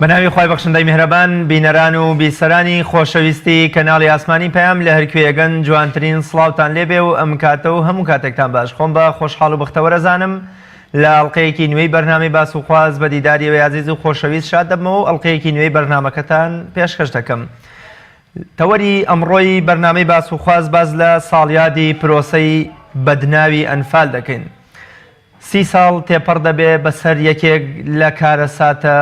بەناوی خوای بەخشندەی میهرەبان بینەران و بیسەرانی خۆشەویستی کەناڵی ئاسمانی پەیام لە هەرکوێیەگەن جوانترین سڵاوتان لێبێ و ئەم کاتە و هەموو کاتێکتان باش خۆم بە خۆشحاڵ و بەختەوەرەزانم لە ئەڵقەیەکی نوێی بەرنامەی باس و خواز بە دیداری ئێوەی ئازیز و خۆشەویست شاد دەبمەوە و ئەڵقەیەکی نوێی بەرنامەکەتان پێشکەش دەکەم. تەوەری ئەمڕۆی بەرنامەی باس و خواز باس لە ساڵیادی پرۆسەی بەدناوی ئەنفال دەکەین. سی ساڵ تێپەڕ دەبێ بەسەر یەکێک لە کارەساتە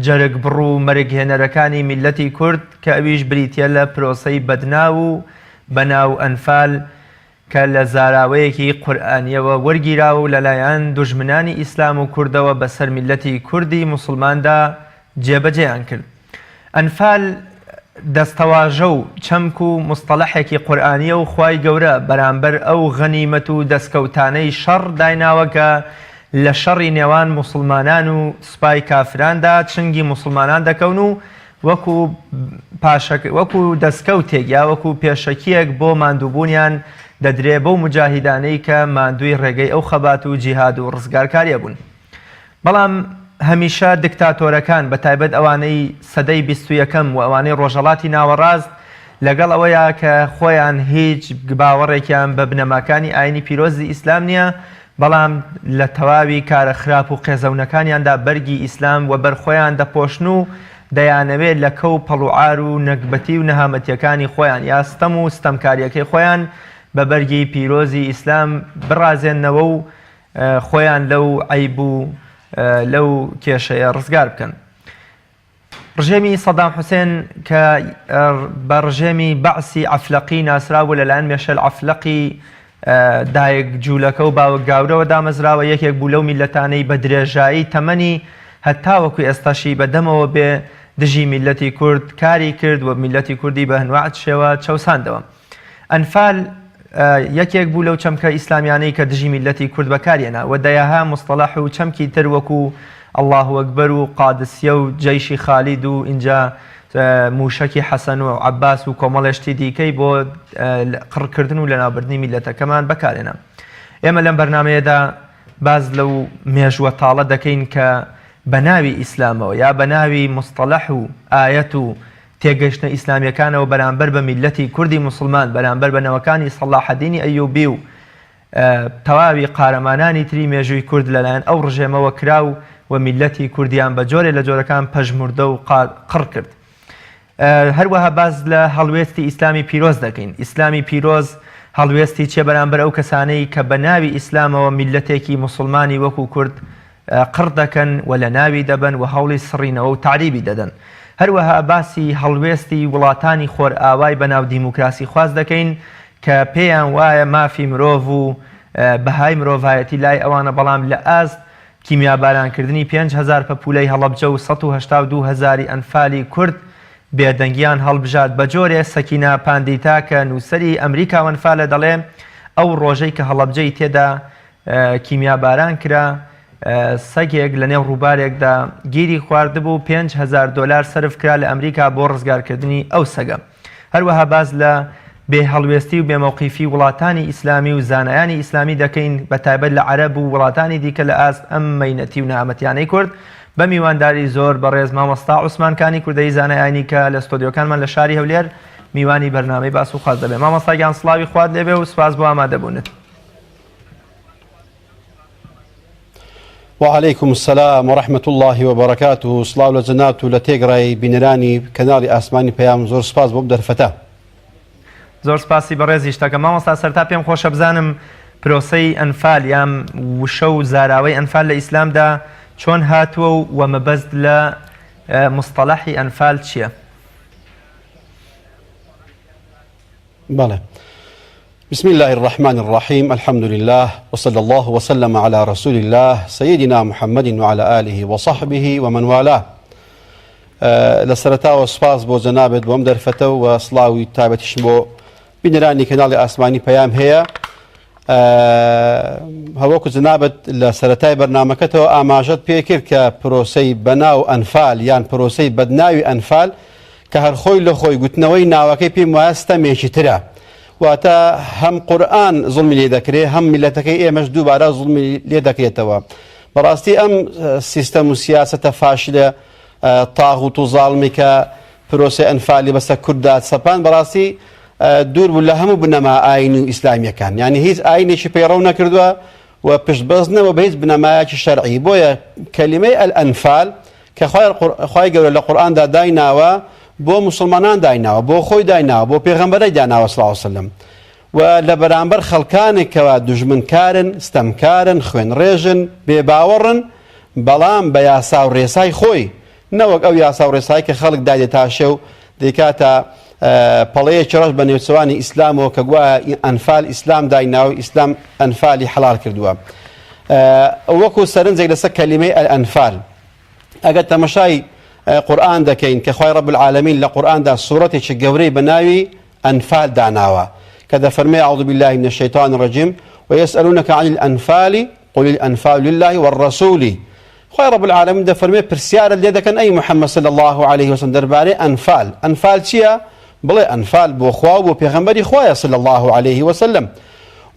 جەرگبڕ و مەرگهێنەرەکانی میللەتی کورد کە ئەویش بریتیە لە پرۆسەی بەدناو و بەناو ئەنفال کە لە زاراوەیەکی قورئانیەوە وەرگیراوە و لەلایەن دوژمنانی ئیسلام و کوردەوە بەسەر میللەتی کوردی موسڵماندا جێبەجێیان کرد. ئەنفال دەستەواژە و چەمک و موستەڵەحێکی قورئانیە و خوای گەورە بەرامبەر ئەو غەنیمەت و دەسکەوتانەی شەڕ دایناوە کە لە شەڕی نێوان موسڵمانان و سوپای کافراندا چنگی موسڵمانان دەکەون و وەکو پاشەک وەکو دەسکەوتێک یا وەکو پێشەکیەک بۆ ماندووبوونیان دەدرێ بەو موجاهیدانەی کە ماندووی ڕێگەی ئەو خەبات و جیهاد و ڕزگارکاریە بوون. بەڵام هەمیشە دکتاتۆرەکان بە تایبەت ئەوانەی سەدەی 21ەم و ئەوانەی ڕۆژهەڵاتی ناوەڕاست لەگەڵ ئەوەیا کە خۆیان هیچ باوەڕێکیان بە بنەماکانی ئاینی پیرۆزی ئیسلام نییە بەڵام لە تەواوی کارە خراپ و قێزەونەکانیاندا بەرگی ئیسلام وەبەر خۆیان دەپۆشن و دەیانەوێ لەکە و پەڵوعار و نەگبەتی و نەهامەتیەکانی خۆیان یا ستەم و ستەمکاریەکەی خۆیان بە بەرگی پیرۆزی ئیسلام بڕازێننەوە و خۆیان لەو عەیب و لەو کێشەیە ڕزگار بکەن. ڕژێمی سەدام حوسێن کە بە ڕژێمی بەعسی عەفلەقی ناسراو بوو لەلایەن مێشێل عەفلەقی دایک جوولەکە و باوک گاورەوە دامەزراوە یەکێک بوو لەو میللەتانەی بە درێژایی تەمەنی هەتاوەکو ئێستاشی بە دەمەوە بێ دژی میللەتی کورد کاری کرد و میللەتی کوردی بە هەنواعت شێوە چەوساندەوە. ئەنفال یەکێک بوو لەو چەمکە ئیسلامیانەی کە دژی میللەتی کورد بەکارهێنا و دەیەها موستەڵەح و چەمکی تر وەکو اللە اکبر و قادسیە و جەیشی خالید و ئینجا موشەکی حەسەن و عەباس و کۆمەڵێ شتی دیکەی بۆ قڕکردن و لەناوبردنی میللەتەکەمان بەکارهێنا. ئێمە لەم بەرنامەیەدا باس لەو مێژووە تاڵە دەکەین کە بە ناوی ئیسلامەوە یا بە ناوی موستەڵەح و ئایەت و تێگەشتنە ئیسلامیەکانەوە بەرامبەر بە میللەتی کوردی موسڵمان، بەرامبەر بە نەوەکانی سەڵاحەدینی ئەیوبی و تەواوی قارەمانانی تری مێژووی کورد لەلایەن ئەو ڕژێمەوە کرا و و میللەتی کوردیان بە جۆرێ لە جۆرەکان پەژموردە و قڕ کرد. هەروەها باس لە هەڵوێستی ئیسلامی پیرۆز دەکەین. ئیسلامی پیرۆز هەڵوێستی چیە بەرامبەر ئەو کەسانەی کە بە ناوی ئیسلامەوە میللەتێکی موسڵمانی وەکو کورد قڕ دەکەن و لەناوی دەبەن و هەوڵی سڕینەوە و تەعریبی دەدەن. هەروەها باسی هەڵوێستی وڵاتانی خۆرئاوای بەناو دیموکراسیخواز دەکەین کە پێیان وایە مافی مرۆڤ و بەهای مرۆڤایەتی لای ئەوانە بەڵام لە ئاست کیمیابارانکردنی 5000 پەپولەی هەڵەبجە و 182 هەزاری ئەنفالی کورد بێدەنگیان هەڵبژارد بەجۆرێ سەکینە پاندیتا کە نووسەری ئەمریکا و ئەنفالە دەڵێ ئەو ڕۆژەی کە هەڵەبجەی تێدا کیمیاباران کرا، سەگێک لەنێو ڕووبارێکدا گیری خواردبوو، 5000 دۆلار سەرف کرا لە ئەمریکا بۆ ڕزگارکردنی ئەو سەگە. هەروەها باس لە بێ هەڵوێستی و بێ مەوقیفی وڵاتانی ئیسلامی و زانایانی ئیسلامی دەکەین بە تایبەت لە عەرەب و وڵاتانی دیکە لە ئاست ئەم مەینەتی و نەهامەتیانەی کورد بە میوانداری زۆر بەڕێز مامۆستا عوسمان کانی کوردەیی زانای ئاینی کە لە ستۆدیۆکانمان لە شاری هەولێر میوانی بەرنامەی باس و خواست دەبێ. مامۆستا گیان سڵاوی خوات لێبێ و سپاس بۆ ئامادەبوونت. وعلیکم السلام ورحمة اللە وبرکاته سڵاو لە جەنابت و لە تێگڕای بینەرانی کەناڵی ئاسمانی پەیام زۆر سپاس بۆ ئەم دەرفەتە. زۆر سپاسی بەڕێزیش دەکەم مامۆستا سەرتا پێم خۆشە بزانم پرۆسەی ئەنفال یان وشە و زاراوەی ئەنفال لە ئیسلامدا چۆن هاتووە و وە مەبەست لە مستەڵەحی ئەنفال چییە؟ بەڵێ بسم اللە الرحمن الرحیم الحمد لله وصلى الله وسلم على رسول الله سيدنا محمد وعلى آله وصحبه ومن والاه لە سەرەتاوە سپاس بۆ جەنابت بۆم دەرفەتە و سڵاوی تایبەتیشم بۆ بینەرانی کەناڵی ئاسمانی پەیام هەیە هەوەکو جەنابت لە سەرەتای بەرنمەکەتەوە ئاماژەت پێکرد کە پرۆسەی بەناو ئەنفال یان پرۆسەی بەدناوی ئەنفال کە هەر خۆی لە خۆی گوتنەوەی ناوەکەی پێم وایە ستەمێکی ترە واتە هەم قورئان زوڵمی لێ دەکرێ هەم میلەتەکەی ئێمەش دووبارە زوڵمی لێ دەکرێتەوە بەڕاستی ئەم سیستەم و سیاسەتە فاشلە. تاغوت و زاڵمی کە پرۆسەی ئەنفالی بەسەر کورددا سەپاند بەڕاستی دوور بوو لە هەموو بنەما ئاینی و ئیسلامیەکان یعنی هیچ ئاینێکی پەیڕەو نەکردووە و پشتبەست نەبوو بە هیچ بنەمایەکی شەرعی بۆیە کەلیمەی الانفال کە خوای گەورە لە قورئاندا دایناوە بۆ موسڵمانان دایناوە بۆ خۆی دایناوە بۆ پێغەمبەرەی داناوە صلی الله علیه وسلم و لە بەرامبەر خەڵکانێک کەوا دوژمنکارن ستەمکارن خوێنڕێژن بێباوەڕن بەڵام بە یاسا و ڕێسای خۆی نەوەک ئەو یاسا و ڕێسای کە خەڵک دایدەتاشێ و دەیکاتە پەڵەیەکی ڕەش بە نێوچەوانی ئیسلامەوە کە گوایە ئەنفال ئیسلام دایناوە و ئیسلام ئەنفالی حەڵال کردووە. وەکو سەرنجێک لەسەر کەلیمەی ئەلئەنفال ئەگەر تەمەشای قورئان دەکەین کە خوای رب العالمین لە قورئاندا سوڕەتێکی گەورەی بە ناوی ئەنفال داناوە کە دەفەرمێ اعوذ بالله من الشیطان الرجیم ويسألونك عن الأنفال قل الأنفال لله والرسول خوای رب العالمین دەفەرمێ پرسیارت لێ دەکەن ئەی محمد صلی اللە علیه وسلم دەربارەی ئەنفال، ئەنفال چییە؟ بڵێ ئەنفال بۆ خوا و بۆ پێغەمبەری خوایە صلی اللە علیه وسلم.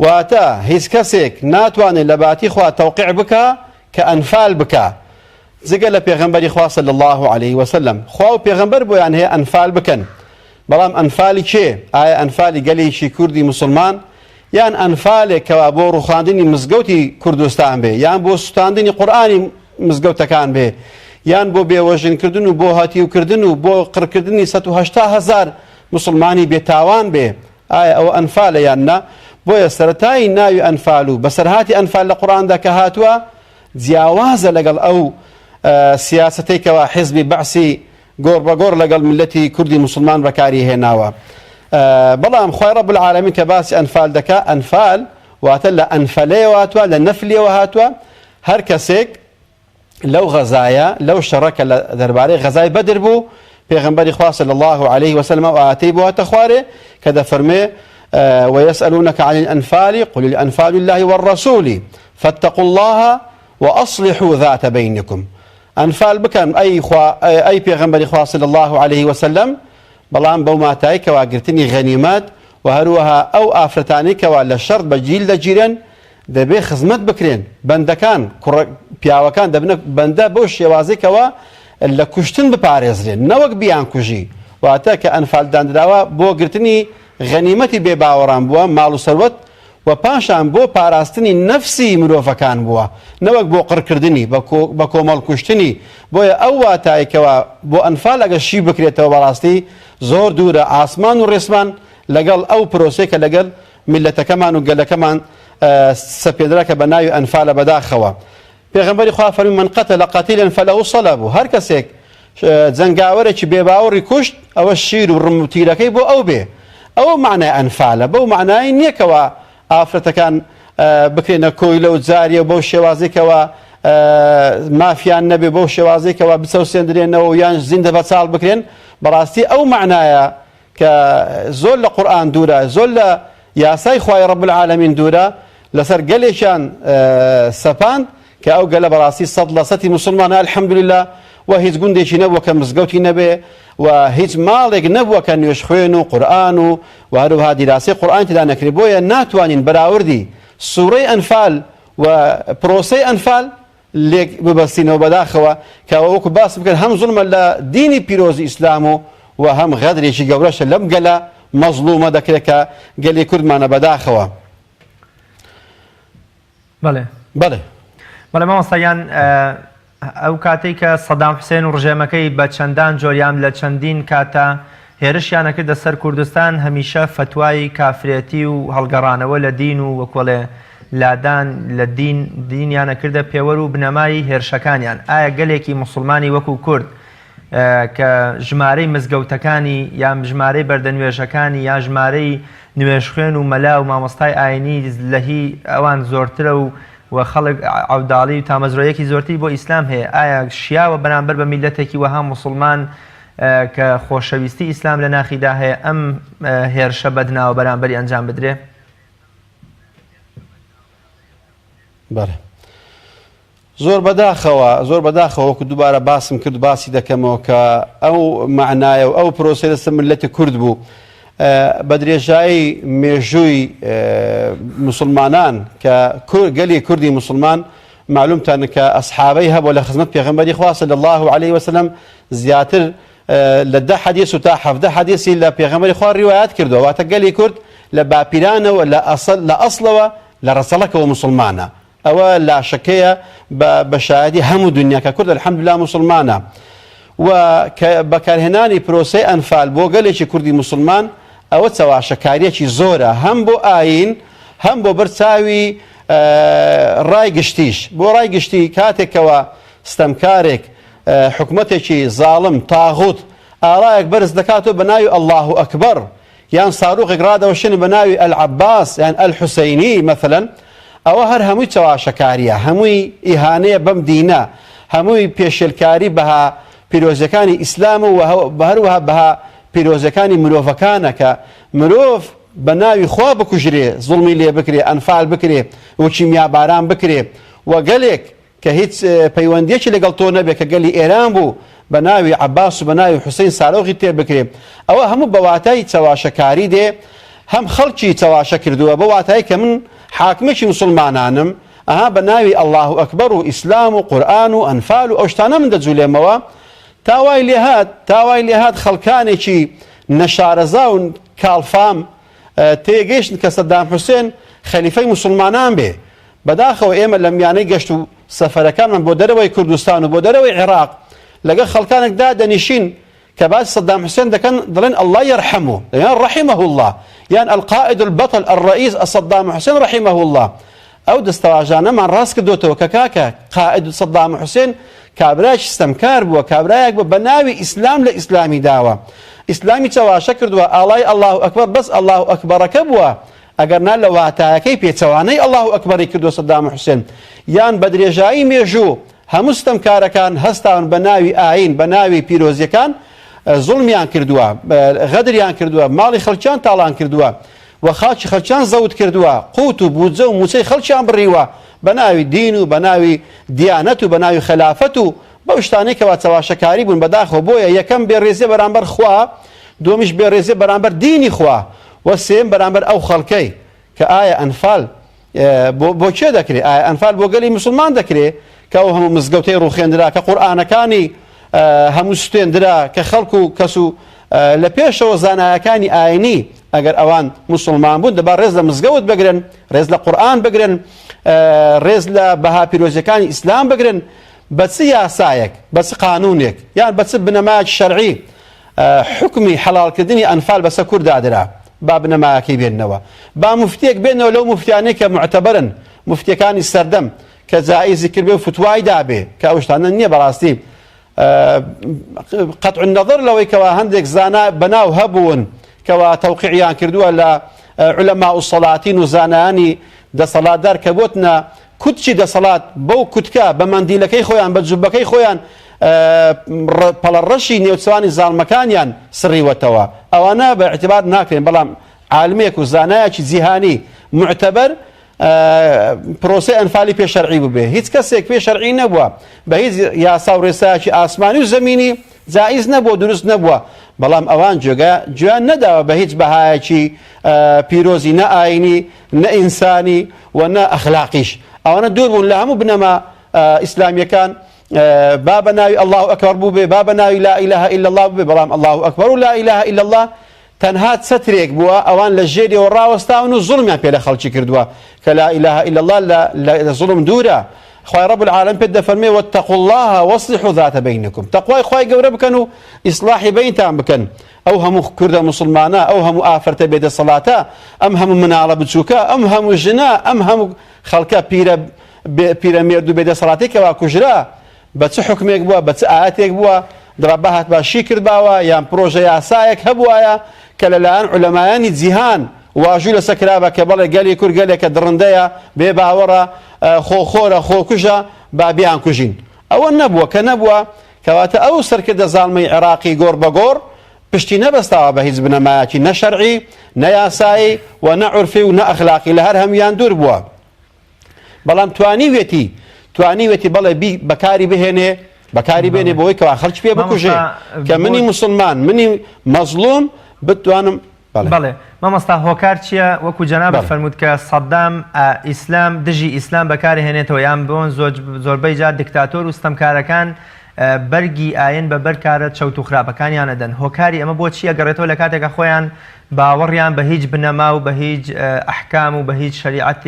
واتە هیچ کەسێک ناتوانێت لە باتی خوا تەوقیع بکا کە ئەنفال بکا جگە لە پێغەمبەری خوا صلی اللە علیه وسلم. خوا و پێغەمبەر بۆیان هەیە ئەنفال بکەن. بەڵام ئەنفالی کێ؟ ئایا ئەنفالی گەلێکی کوردی موسڵمان یان ئەنفالێک کەوا بۆ ڕوخاندنی مزگەوتی کوردستان بێ یان بۆ سوتاندنی قورئانی مزگەوتەکان بێ یان بۆ بێوەژنکردن و بۆ هەتیوکردن و بۆ قڕکردنی 180 هەزار موسڵمانی بێتاوان بێ ئایا ئەوە ئەنفالە یان نا؟ بۆیە سەرەتای ناوی ئەنفال و بەسەرهاتی ئەنفال لە قورئاندا کە هاتووە جیاوازە لەگەڵ ئەو سیاسەتەی کەوا حیزبی بەعسی گۆڕ بە گۆڕ لەگەڵ میللەتی کوردی موسڵمان بەکاری هێناوە بەڵام خوای رب العالمین کە باسی ئەنفال دەکا ئەنفال واتە لە ئەنفەلەیەوە هاتووە لە نەفلیەوە هاتووە هەر کەسێک لەو غەزایە لەو شەڕە کە لە دەربارەی غەزای بەدر بوو پێغەمبەری خوا صلی الله علیه وسلم ئەو ئایەتەی بۆ هاتە خوارێ کە دەفەرمێ ويسألونك عن الأنفال قل الأنفال لله والرسول فاتقوا الله وأصلحوا ذات بينكم ئەنفال بکەن ئەی خوا ئەی پێغەمبەری خوا صلی اللە علیه وسلم بەڵام بەو ماتای کەوا گرتنی غەنیمەت و هەروەها ئەو ئافرەتانەی کەوا لە شەڕ بە گیل دەگیرێن دەبێ خزمەت بکرێن بەندەکان کوڕە پیاوەکان دەبنە بەندە بەو شێوازەی کەوا لە کوشتن بپارێزرێن نەوەک بیانکوژی واتە کە ئەنفال دانراوە بۆ گرتنی غەنیمەتی بێ باوەڕان بووە ماڵ و سەروەت و پاشان بۆ پاراستنی نەفسی مرۆڤەکان بووە نەوەک بۆ قڕکردنی، بە کۆمەڵ کوشتنی، بۆیە ئەو واتای کەوا بۆ ئەنفال ئەگەر شی بکرێتەوە بەڕاستی زۆر دوورە ئاسمان و ڕێسمان لەگەڵ ئەو پرۆسەی کە لەگەل میللەتەکەمان و گەلەکەمان سەپێنرا کە بە ناوی ئەنفالە بەداخەوە پێغەمبەری خوا فەرمی من قتل قتیلا فله صلب هەر کەسێک جەنگاوەرێکی بێباوەڕی کوشت ئەوە شیر و ڕم و تیرەکەی بۆ ئەو بێ ئەوە معنای ئەنفالە بەو معنای نییە کەوا ئافرەتەکان بکرێنە کۆیلە و جاریە و بەو شێوازێکەوە مافیان نەبێ بەو شێوازێکەوە بچەوسێندرێنەوە یان زیندە بەچاڵ بکرێن بەڕاستی ئەو معنایە کە زۆر لە قورئان دوورە زۆر لە یاسای خوای رب العالمین دوورە لەسەر گەلێکیان سەپاند کە ئەو گەلە بەڕاستی سەد لە سەتی موسڵمانە الحمدللە و هیچ گوندێکی نەبووە کە مزگەوتی نەبێ و هیچ ماڵێک نەبووە کە نوێژخوێن و قورئان و و هەروەها دیراسەی قورئان تێدا نەکرێ بۆیە ناتوانین بەراوردی سوڕەی ئەنفال و پرۆسەی ئەنفال لێک ببەستینەوە بەداخەوە کە ئەوە وەکو باسم کرد هەم زوڵمە لە دینی پیرۆزی ئیسلام و و هەم غەدرێکی گەورەشە لەم گەلە مەزڵومە دەکرێت کە گەلی کوردمانە بەداخەوە. بەڵێ. بەڵێ. بەڵێ مامۆستا گیان ئەو کاتەی کە سەدام حوسێن و ڕژێمەکەی بە چەندان جۆر یان لە چەندین کاتا هێرشیان ئەکردە سەر کوردستان هەمیشە فەتوای کافرێتی و هەڵگەڕانەوە لە دین و وەکۆڵێ لادان لە دین دینیان ئەکردە پێوەر و بنەمای هێرشەکانیان ئایا گەلێکی موسڵمانی وەکو کورد کە ژمارەی مزگەوتەکانی یان ژمارەی بەردە نوێژەکانی یان ژمارەی نوێژخوێن و مەلا و مامۆستای ئاینی لە هی ئەوان زۆرترە و و خەڵک عەوداڵی و تامەزرۆیەکی زۆرتری بۆ ئیسلام هەیە ئایا شیاوە بەرامبەر بە میللەتێکی وەها موسڵمان کە خۆشەویستی ئیسلام لە ناخیدا هەیە ئەم هێرشە بەدناوە بەرامبەری ئەنجام بدرێ؟ بەڵێ زۆر بەداخەوە زۆر بەداخەوە وەکو دووبارە باسم کرد باسی دەکەمەوە کە ئەو مەعنایە و ئەو پرۆسەی لەسەر ملەتی کورد بوو بە درێژایی مێژووی مسلمانان کە گەلی کوردی مسلمان مەعلومتان کە ئەسحابەی هەبووە لە خزمەت پێغەمبەری خوا صلی اللە علیه وسلم زیاتر لە دە حەدیس و تا 17 حەدیسی لە پێغەمبەری خوا ڕیوایەت کردووە واتە گەلی کورد لە باپیرانەوە لە ئەسڵ لە ئەسڵەوە لە ڕەچەڵەکەوە موسڵمانە ئەوە لاشەکەیە بە بە شایەدی هەموو دنیا کە کورد الحمدللە موسڵمانە و کە بەکارهێنانی پرۆسەی ئەنفال بۆ گەلێکی کوردی موسڵمان ئەوە چەواشەکاریەکی زۆرە هەم بۆ ئایین هەم بۆ بەر چاوی ڕای گشتیش بۆ ڕای گشتی کاتێکەوە ستەمکارێک حکومەتێکی زاڵم تاغوت ئاڵایەک بەرز دەکاتەوە بە ناوی اللە اکبر یان ساروخێک ڕادەوەشێنن بە ناوی العباس یان الحسینی مەسەلەن ئەوە هەر هەمووی چەواشەکاریە هەمووی ئیهانەیە بەم دینە هەمووی پێشێلکاری بەها پیرۆزەکانی ئیسلام و هەروەها بەها پیرۆزەکانی مرۆڤەکانە کە مرۆڤ بە ناوی خوا بکوژرێ زوڵمی لێ بکرێ ئەنفال بکرێ و کیمیاباران بکرێ و گەلێک کە هیچ پەیوەندیەکی لەگەڵ تۆ نەبێ کە گەلی ئێران بوو بە ناوی عەباس و بە ناوی حوسەین سارۆغی تێ بکرێ ئەوە هەموو بە واتای چەواشەکاری دێ هەم خەڵکی چەواشە کردووە بە واتای کە من حاکمێکی موسڵمانانم ئەها بە ناوی اللە اکبر و ئیسلام و قورئان و ئەنفال و ئەو شتانە من دەجولێمەوە تا وای لێهات تا وای لێهات خەڵکانێکی نەشارەزا و کاڵفام تێگەیشتن کە سەدام حوسێن خەلیفەی موسڵمانان بێ بەداخەوە ئێمە لە میانەی گەشت و سەفەرەکانمان بۆ دەرەوەی کوردستان و بۆ دەرەوەی عێراق لەگەڵ خەڵکانێک دادەنیشین کە باسی سەدام حوسێن دەکەن دەڵێن اللە یرحمه یان رحمه اللە یان القائد البطل الرئیس صدام حسین رحمه اللە ئەو دەستەواژانەمان ڕاست کردۆتەوە کە کاکە قائد سەدام حوسێن کابرایەکی ستەمکار بووە کابرایەک بووە بە ناوی ئیسلام لە ئیسلامی داوە ئیسلامی چەواشە کردووە ئاڵای اللە اکبر بەس اللە اکبرەکە بووە ئەگەر نا لە واتایەکەی پێچەوانەی اللە اکبری کردووە سەدام حوسێن یان بە درێژایی مێژوو هەموو ستەمکارەکان هەستاون بە ناوی ئایین بە ناوی پیرۆزیەکان زوڵمیان کردووە غەدریان کردووە ماڵی خەڵکیان تاڵان کردووە و خاکی خەڵکیان زەوت کردووە قوت و بودجە و موچەی خەڵکیان بڕیوە بە ناوی دین و بە ناوی دیانەت و بە ناوی خەلافەت و بەو شتانەی کەوا چەواشەکاری بوون بەداخەوە بۆیە یەکەم بێڕێزیە بەرامبەر خوا دووەمیش بێڕێزیە بەرامبەر دینی خوا و سێیەم بەرامبەر ئەو خەڵکەی کە ئایا ئەنفال بۆ بۆ کێ دەکرێ ئایا ئەنفال بۆ گەلی مسلمان دەکرێ کە ئەو هەموو مزگەوتەی ڕوخێندرا کە قورئانەکانی هەموو سوتێندرا کە خەڵک و کەس و لە پێشەوە زانایەکانی ئاینی ئەگەر ئەوان مسلمان بوون دەبا ڕێز لە مزگەوت بگرن ڕێز لە قورئان بگرن ڕێز لە بەها پیرۆزەکانی ئیسلام بگرن بە چ یاسایەک بە چ قانونێک یان بە چ بنەمایەکی شەرعی حوکمی حەڵاڵکردنی ئەنفال بەسەر کورددا درا، با بنەمایەکەی بێننەوە. با موفتیەک بێنەوە لەو موفتیانەی کە موعتەبەرن، موفتیەکانی سەردەم کە جائیزی کردبێ و فتوای دابێ، کە ئەو شتانە نییە بەڕاستی قەتع النظر لەوەی کەوا هەندێک زانا بەناو هەبوون کەوا تەوقیعیان کردووە لە علەما و سەڵاتین و زانایانی دەسەڵاتدار کە بۆتنە کوتکی دەسەڵات بەو کوتکە، بە مەندیلەکەی خۆیان، بە جوببەکەی خۆیان پەڵە ڕەشی نێوچەوانی زاڵمەکانیان سڕیوەتەوە. ئەوانە بە ئیعتیبار ناکرێن، بەڵام عالمێک و زانایەکی جیهانی موعتەبەر پرۆسەی ئەنفالی پێ شەرعی بووبێ. هیچ کەسێک پێ شەرعی نەبووە، بە هیچ یاسا و ڕێسایەکی ئاسمانی و زەمینی جائیز نەبووە، دروست نەبووە، بەڵام ئەوان جێگا گوێیان نەداوە بە هیچ بەهایەکی پیرۆزی نە ئایینی، نە ئینسانی و نە ئەخلاقیش. ئەوانە دوور بوون لە هەموو بنەما ئیسلامییەکان، با بە ناوی اللە اکبر بووبێ، با بە ناوی لا الە الا اللە بووبێ، بەڵام اللە اکبر و لا الە الا اللە تەنها چەترێک بووە ئەوان لە ژێریەوە ڕاوەستاون و زوڵمیان پێ لە خەڵکی کردووە کە لا الە الا اللە لە زوڵم دوورە. خوای رب العالمین پێت دەفەرمێ واتقوا اللە واصلحوا ذات بینکم، تەقوای خوای گەورە بکەن و ئیسڵاحی بەینتان بکەن. ئەو هەموو کوردە موسڵمانە، ئەو هەموو ئافرەتە بێدەسەڵاتە، ئەم هەموو مناڵە بچووکە، ئەم هەموو ژنە، ئەم هەموو خەڵکە پیرە پیرەمێرد و بێدەسەڵاتەی کەوا کوژرا، بە چ حوکمێک بووە، بە چ ئایەتێک بووە، دەبا بهاتبا شی کردباوە، یان پرۆژە یاسایەک هەبوایە کە لەلایەن عولەمایانی جیهان واژوو لەسەر کرابا کە بەڵێ گەلی کورد گەلێکە دڕندەیە، بێ باوەڕە، خۆخۆرە، خۆکوژە، با بیانکوژین. ئەوە نەبووە، کە نەبووە، کەواتە ئەو سەرکردە زاڵمەی عێراقی گۆڕ بە گۆڕ پشتی نەبەستاوە بە هیچ بنەمایەکی نە شەرعی، نە یاسایی و نە عورفی و نە ئەخلاقی لە هەر هەموویان دوور بووە. بەڵام توانیویەتی توانیویەتی بەڵێ بی بەکاری بهێنێ بەکاری بێنێ بۆی کەوا خەڵکی پێ بکوژێ کە منی موسڵمان منی مەزڵوم بتوانم. بەڵێ مامۆستا هۆکار چییە وەکو جەنابت فەرمووت کە سەدام ئیسلام دژی ئیسلام بەکارهێنێتەوە یان بۆن زۆربەی جار دکتاتۆر و ستەمکارەکان بەرگی ئاین بە بەر کارە چەوت و خراپەکانیان ئەدەن هۆکاری ئەمە بۆ چییە گەڕێتەوە لە کاتێکە خۆیان باوەڕیان بە هیچ بنەما و بە هیچ ئەحکام و بە هیچ شەریعەت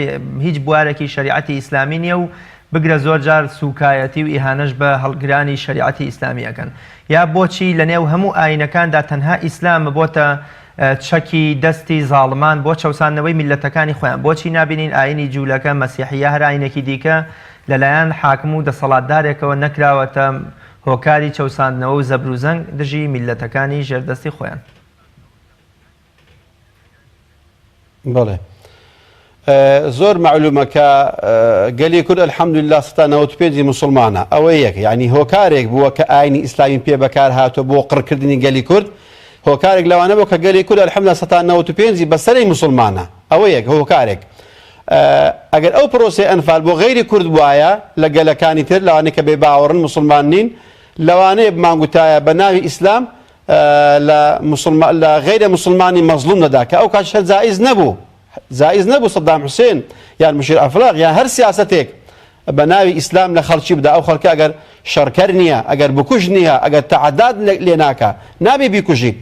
هیچ بوارێکی شەریعەتی ئیسلامی نییە و بگرە زۆر جار سوکایەتی و ئیهانەش بە هەڵگرانی شەریعەتی ئیسلامی ئەکەن. یا بۆچی لە نێو هەموو ئایینەکاندا تەنها ئیسلام بۆتە چەکی دەستی زاڵمان بۆ چەوساندنەوەی میللەتەکانی خۆیان؟ بۆچی نابینین ئایینی جوولەکە، مەسیحی یا هەر ئایینێکی دیکە لە لایەن حاکم و دەسەڵاتدارێکەوە نەکراوەتە هۆکاری چەوساندنەوە و زەبروزەنگ دژی میللەتەکانی ژێر دەستی خۆیان؟ بەڵێ زۆر مەعلومە کە گەلی کورد الحمدلله ستا 95 مسلمانە ئەوە یەک یعنی هۆکارێک بووە کە ئاینی ئیسلامی پێ بەکار هاتووە بۆ قڕکردنی گەلی کورد هۆکارێک لەوانە بۆ کە گەلی کورد الحمدلله ستا 95 بەسەری مسلمانە ئەوە یەک هۆکارێک ئەگەر ئەو پرۆسەی ئەنفال بۆ غەیری کورد بوایە لە گەلەکانی تر لەوانەیە کە بێ باوەڕن مسلمان نین لەوانەیە بمانگوتایە بە ناوی ئیسلام لە موسڵمان لە غەیرە موسڵمانی مەزڵوم دەدا کە ئەو کاتیش هەر جائیز نەبوو جائیز نەبوو سەدام حوسێن یان مشیر ئەفلاق یان هەر سیاسەتێک بە ناوی ئیسلام لە خەڵکی بدا ئەو خەڵکە ئەگەر شەڕکەر نییە ئەگەر بکوژ نییە ئەگەر تەعەدات لێ ناکا نابێ بیکوژی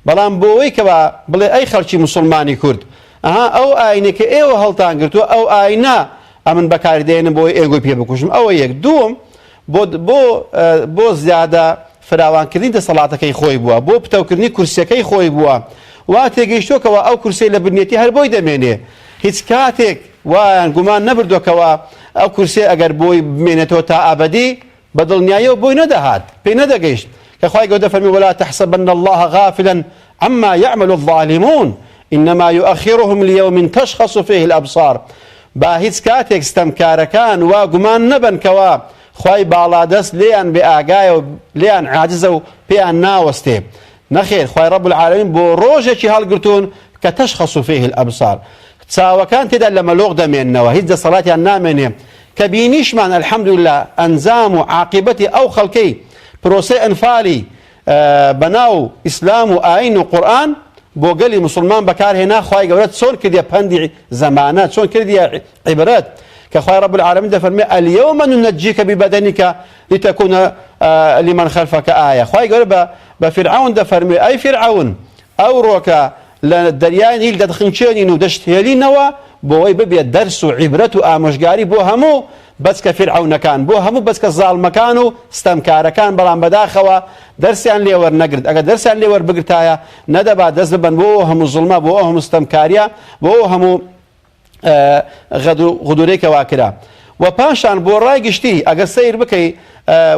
بەڵام بۆ ئەوەی کەوا بڵێ ئەی خەڵکی موسڵمانی کورد ئەها ئەو ئاینێک کە ئێوە هەڵتان گرتووە ئەو ئاینە ئەمن بەکاری دێنم بۆی ئێگۆی پێ بکوژم ئەوە یەک دووم بۆ بۆ بۆ زیادە فراوانکردنی دەسەڵاتەکەی خۆی بووە، بۆ پتەوکردنی کورسیەکەی خۆی بووە، وا تێگەیشتووە کەوا ئەو کورسیەی لە بنیەتی هەر بۆی دەمێنێ، هیچ کاتێک وایان گومان نەبردووە کەوا ئەو کورسیە ئەگەر بۆی بمێنێتەوە تا ئەبەدی، بە دڵنیاییەوە بۆی نەدەهات، پێی نەدەگەیشت، کە خوای گەورە فەرمی ولا تحسبن اللە غافلا عما یعمل الظالمون انما یؤخرهم لیوم تشخص فیه الابصار با هیچ کاتێک ستەمکارەکان وا گومان نەبەن کەوا خوای باڵادەست لێیان بێ ئاگایە و لێیان عاجزە و پێیان ناوەستێ، نەخێر خوای رب العالمین بۆ ڕۆژێکی هەڵگرتوون کە تشخص فیه الابصار چاوەکان تێدا لە مەلۆق دەمێننەوە هیچ دەسەڵاتیان نامێنێ کە بینیشمان الحمدللە ئەنجام و عاقیبەتی ئەو خەڵکەی پرۆسەی ئەنفالی بەناو ئیسلام و ئاین و قورئان بۆ گەلی موسڵمان بەکارهێنا خوای گەورە چۆن کردیە پەندی زەمانە چۆن کردیە عیبرەت کە خوای رب العالمین دەفەرمێ الیوم ننجیک ببدنک لتکون لمن خلفک آیە خوای گەورە بە بە فیرعەون دەفەرموێ ئەی فیرعەون ئەوڕۆکە لە دەریای نیل دەتخنکێنین و دەشتهێلینەوە بۆوەی ببێت دەرس و عیبرەت و ئامۆژگاری بۆ هەموو بەچکە فیرعەونەکان بۆ هەموو بەچکە زاڵمەکان و ستەمکارەکان بەڵام بەداخەوە دەرسیان لێ وەرنەگرت ئەگەر دەرسیان لێ وەربگرتایە نەدەبا دەست ببەن بۆ ئەو هەموو زوڵمە بۆ ئەو هەموو ستەمکاریە بۆ ئەو هەموو غدورەی کەوا کرا و پاشان بۆ ڕای گشتی ئەگەر سەیر بکەی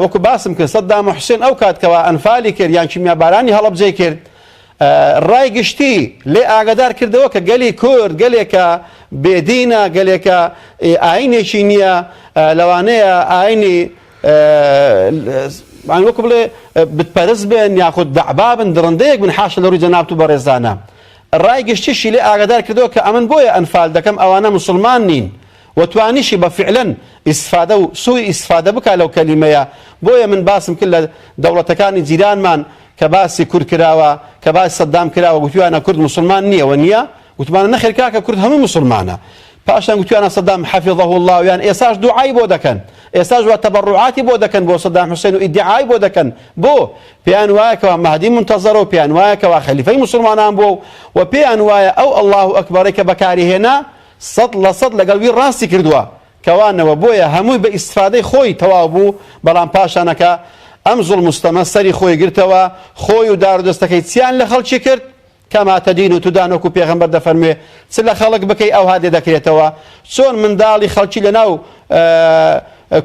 وەکو باسم کرد سەدام حوسێن ئەو کات کەوا ئەنفالی کرد یان کیمیابارانی هەڵەبجەی کرد ڕای گشتی لێ ئاگادار کردەوە کە گەلی کورد گەلێکە بێدینە گەلێکە ئاینێکی نییە لەوانەیە ئاینی وەکو بڵێ بتپەرست بن یاخود دەعبابن دڕندەیەک بن حاشە لە ڕووی جەنابت و بەڕێزانە ڕای گشتیشی لێ ئاگادار کردەوە کە ئەمن بۆیە ئەنفال دەکەم ئەوانە موسڵمان نین و توانیشی بە فعلەن ئیستفادە و سوء ئیستفادە بکا لەو کەلیمەیە بۆیە من باسم کرد لە دەوڵەتەکانی جیرانمان کە باسی کورد کراوە کە باسی سەدام کراوە گوتویانە کورد موسڵمان نییە وە نییە گوتمانە نەخێر کاکە کورد هەموو موسڵمانە پاشان گوتویانە سەدام حفظه اللە یان ئێساش دوعای بۆ دەکەن ئێستاش وا تەبەڕوعاتی بۆ دەکەن بۆ سەدام حوسێن و ئیدعای بۆ دەکەن بۆ؟ پێیان وایە کەوا مەهدی مونتەزەرە و پێیان وایە کەوا خەلیفەی موسڵمانان بووە و وە پێیان وایە ئەو اللە اکبرەی کە بەکاری هێنا 100% لەگەڵ وی ڕاستی کردووە کەوا نەوە بۆیە هەمووی بە ئیستفادەی خۆی تەواو بوو بەڵام پاشانەکە ئەم زوڵم و ستەمە سەری خۆی گرتەوە خۆی و دارودەستەکەی چیان لە خەڵکی کرد کما تدین تدان وەکو پێغەمبەر دەفەرموێ چ لە خەڵک بکەی ئەوها لێ دەکرێتەوە چۆن منداڵی خەڵکی لەناو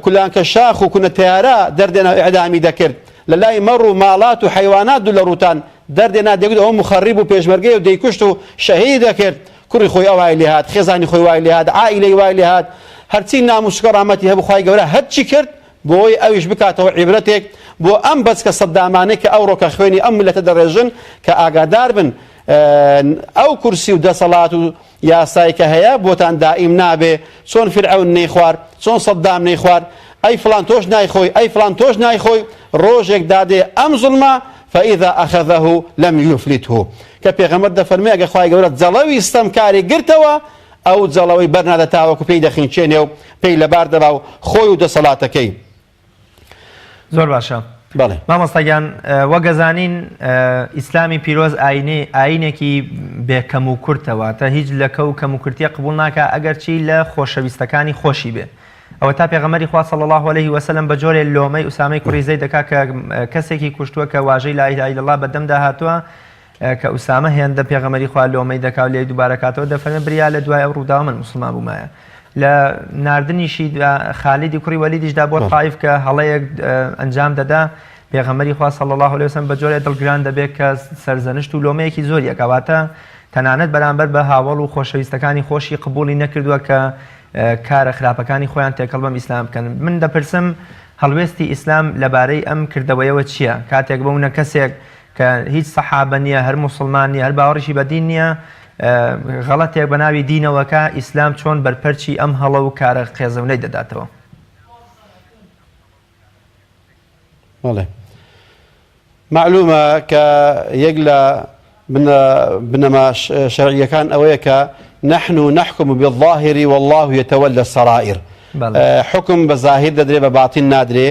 کولانکە شاخ و کونە تەیارە دەردێنا و ئیعدامی دەکرد لە لای مەڕ و ماڵات و حەیوانات دوو لە ڕووتان دەردێنا دەگوت ئەوە مخەڕیب و پێشمەرگەیە و دەیکوشت و شەهیدی دەکرد کوڕی خۆی ئەوهای لێهات خێزانی خۆی وای لێهات عائیلەی وای لێهات هەرچی ناموس و کەرامەتی هەبوو خوای گەورە هەرچی کرد بۆی ئەویش بکاتەوە عیبرەتێک بۆ ئەم بەچکە سەدامانەی کە ئەوڕۆکە خوێنی ئەم میللەتە دەڕێژن کە ئاگادار بن ئەو کورسی و دەسەڵات و یاسای کە هەیە بۆتان دائیم نابێ چۆن فیرعەون نەیخوارد چۆن سەدام نەیخوارد ئەی فڵان تۆش نایخۆی ئەی فڵان تۆش نایخۆی ڕۆژێک دادێ ئەم زوڵمە. فاذا اخذه لم یفلته کە پێغەمبەر دەفەرموێ ئەگەر خوای گەورە جەڵەوی ستەمکاری گرتەوە ئەو جەڵەوەی بەرنادە تاوەکو پێی دەخنکێنێ و پێی لەبار دەبا و خۆی و دەسەڵاتەکەی. زۆر باشە بەڵێ. مامۆستا گیان وەک ئەزانین ئیسلامی پیرۆز ئاینی ئاینێکی بێ کەم و کورتە واتە هیچ لەکە و کەم و کورتیە قبوڵ ناکا ئەگەرچی لە خۆشەویستەکانی خۆشی بێ ئەوەتا پێغەمبەری خوا صلی اللە علیه وسلم بە جۆرێ لۆمەی ئوسامەی کوڕی زەید دەکا کە کەسێکی کوشتووە کە واژەی لا اله الا اللە بە دەمدا هاتووە کە ئوسامە هێندە پێغەمبەری خوا لۆمەی دەکا و لێی دووبارە کاتەوە دەفەرمێ بریا لە دوای ئەو ڕووداوە من موسڵمان بوومایە لە ناردنیشی خالیدی کوڕی وەلیدیشدا بۆ تایف کە هەڵەیەک ئەنجام دەدا پێغەمبەری خوا صلی الله علیه وسلم بە جۆرێ دڵگران دەبێت کە سەرزەنشت و لۆمەیەکی زۆری ئەکا واتە تەنانەت بەرامبەر بە هاوەڵ و خۆشەویستەکانی خۆشی قبوڵی نەکردووە کە کارە خراپەکانی خۆیان تێکەڵ بەم ئیسلام بکەن. من دەپرسم هەڵوێستی ئیسلام لەبارەی ئەم کردەوەیەوە چییە؟ کاتێک بەونە کەسێک کە هیچ سەحابە نییە، هەر موسڵمان نییە، هەر باوەڕیشی بە دین نییە، غەڵەتێک بە ناوی دینەوە کا، ئیسلام چۆن بەرپەرچی ئەم هەڵە و کارە قێزەونەی دەداتەوە؟ بەڵێ. مەعلومە کە یەک لە بنەما شەرعیەکان ئەوەیە کە نحن نحکم بالظاهر والله يتولى السرائر حکم بە زاهیر دەدرێ بە باطن نادرێ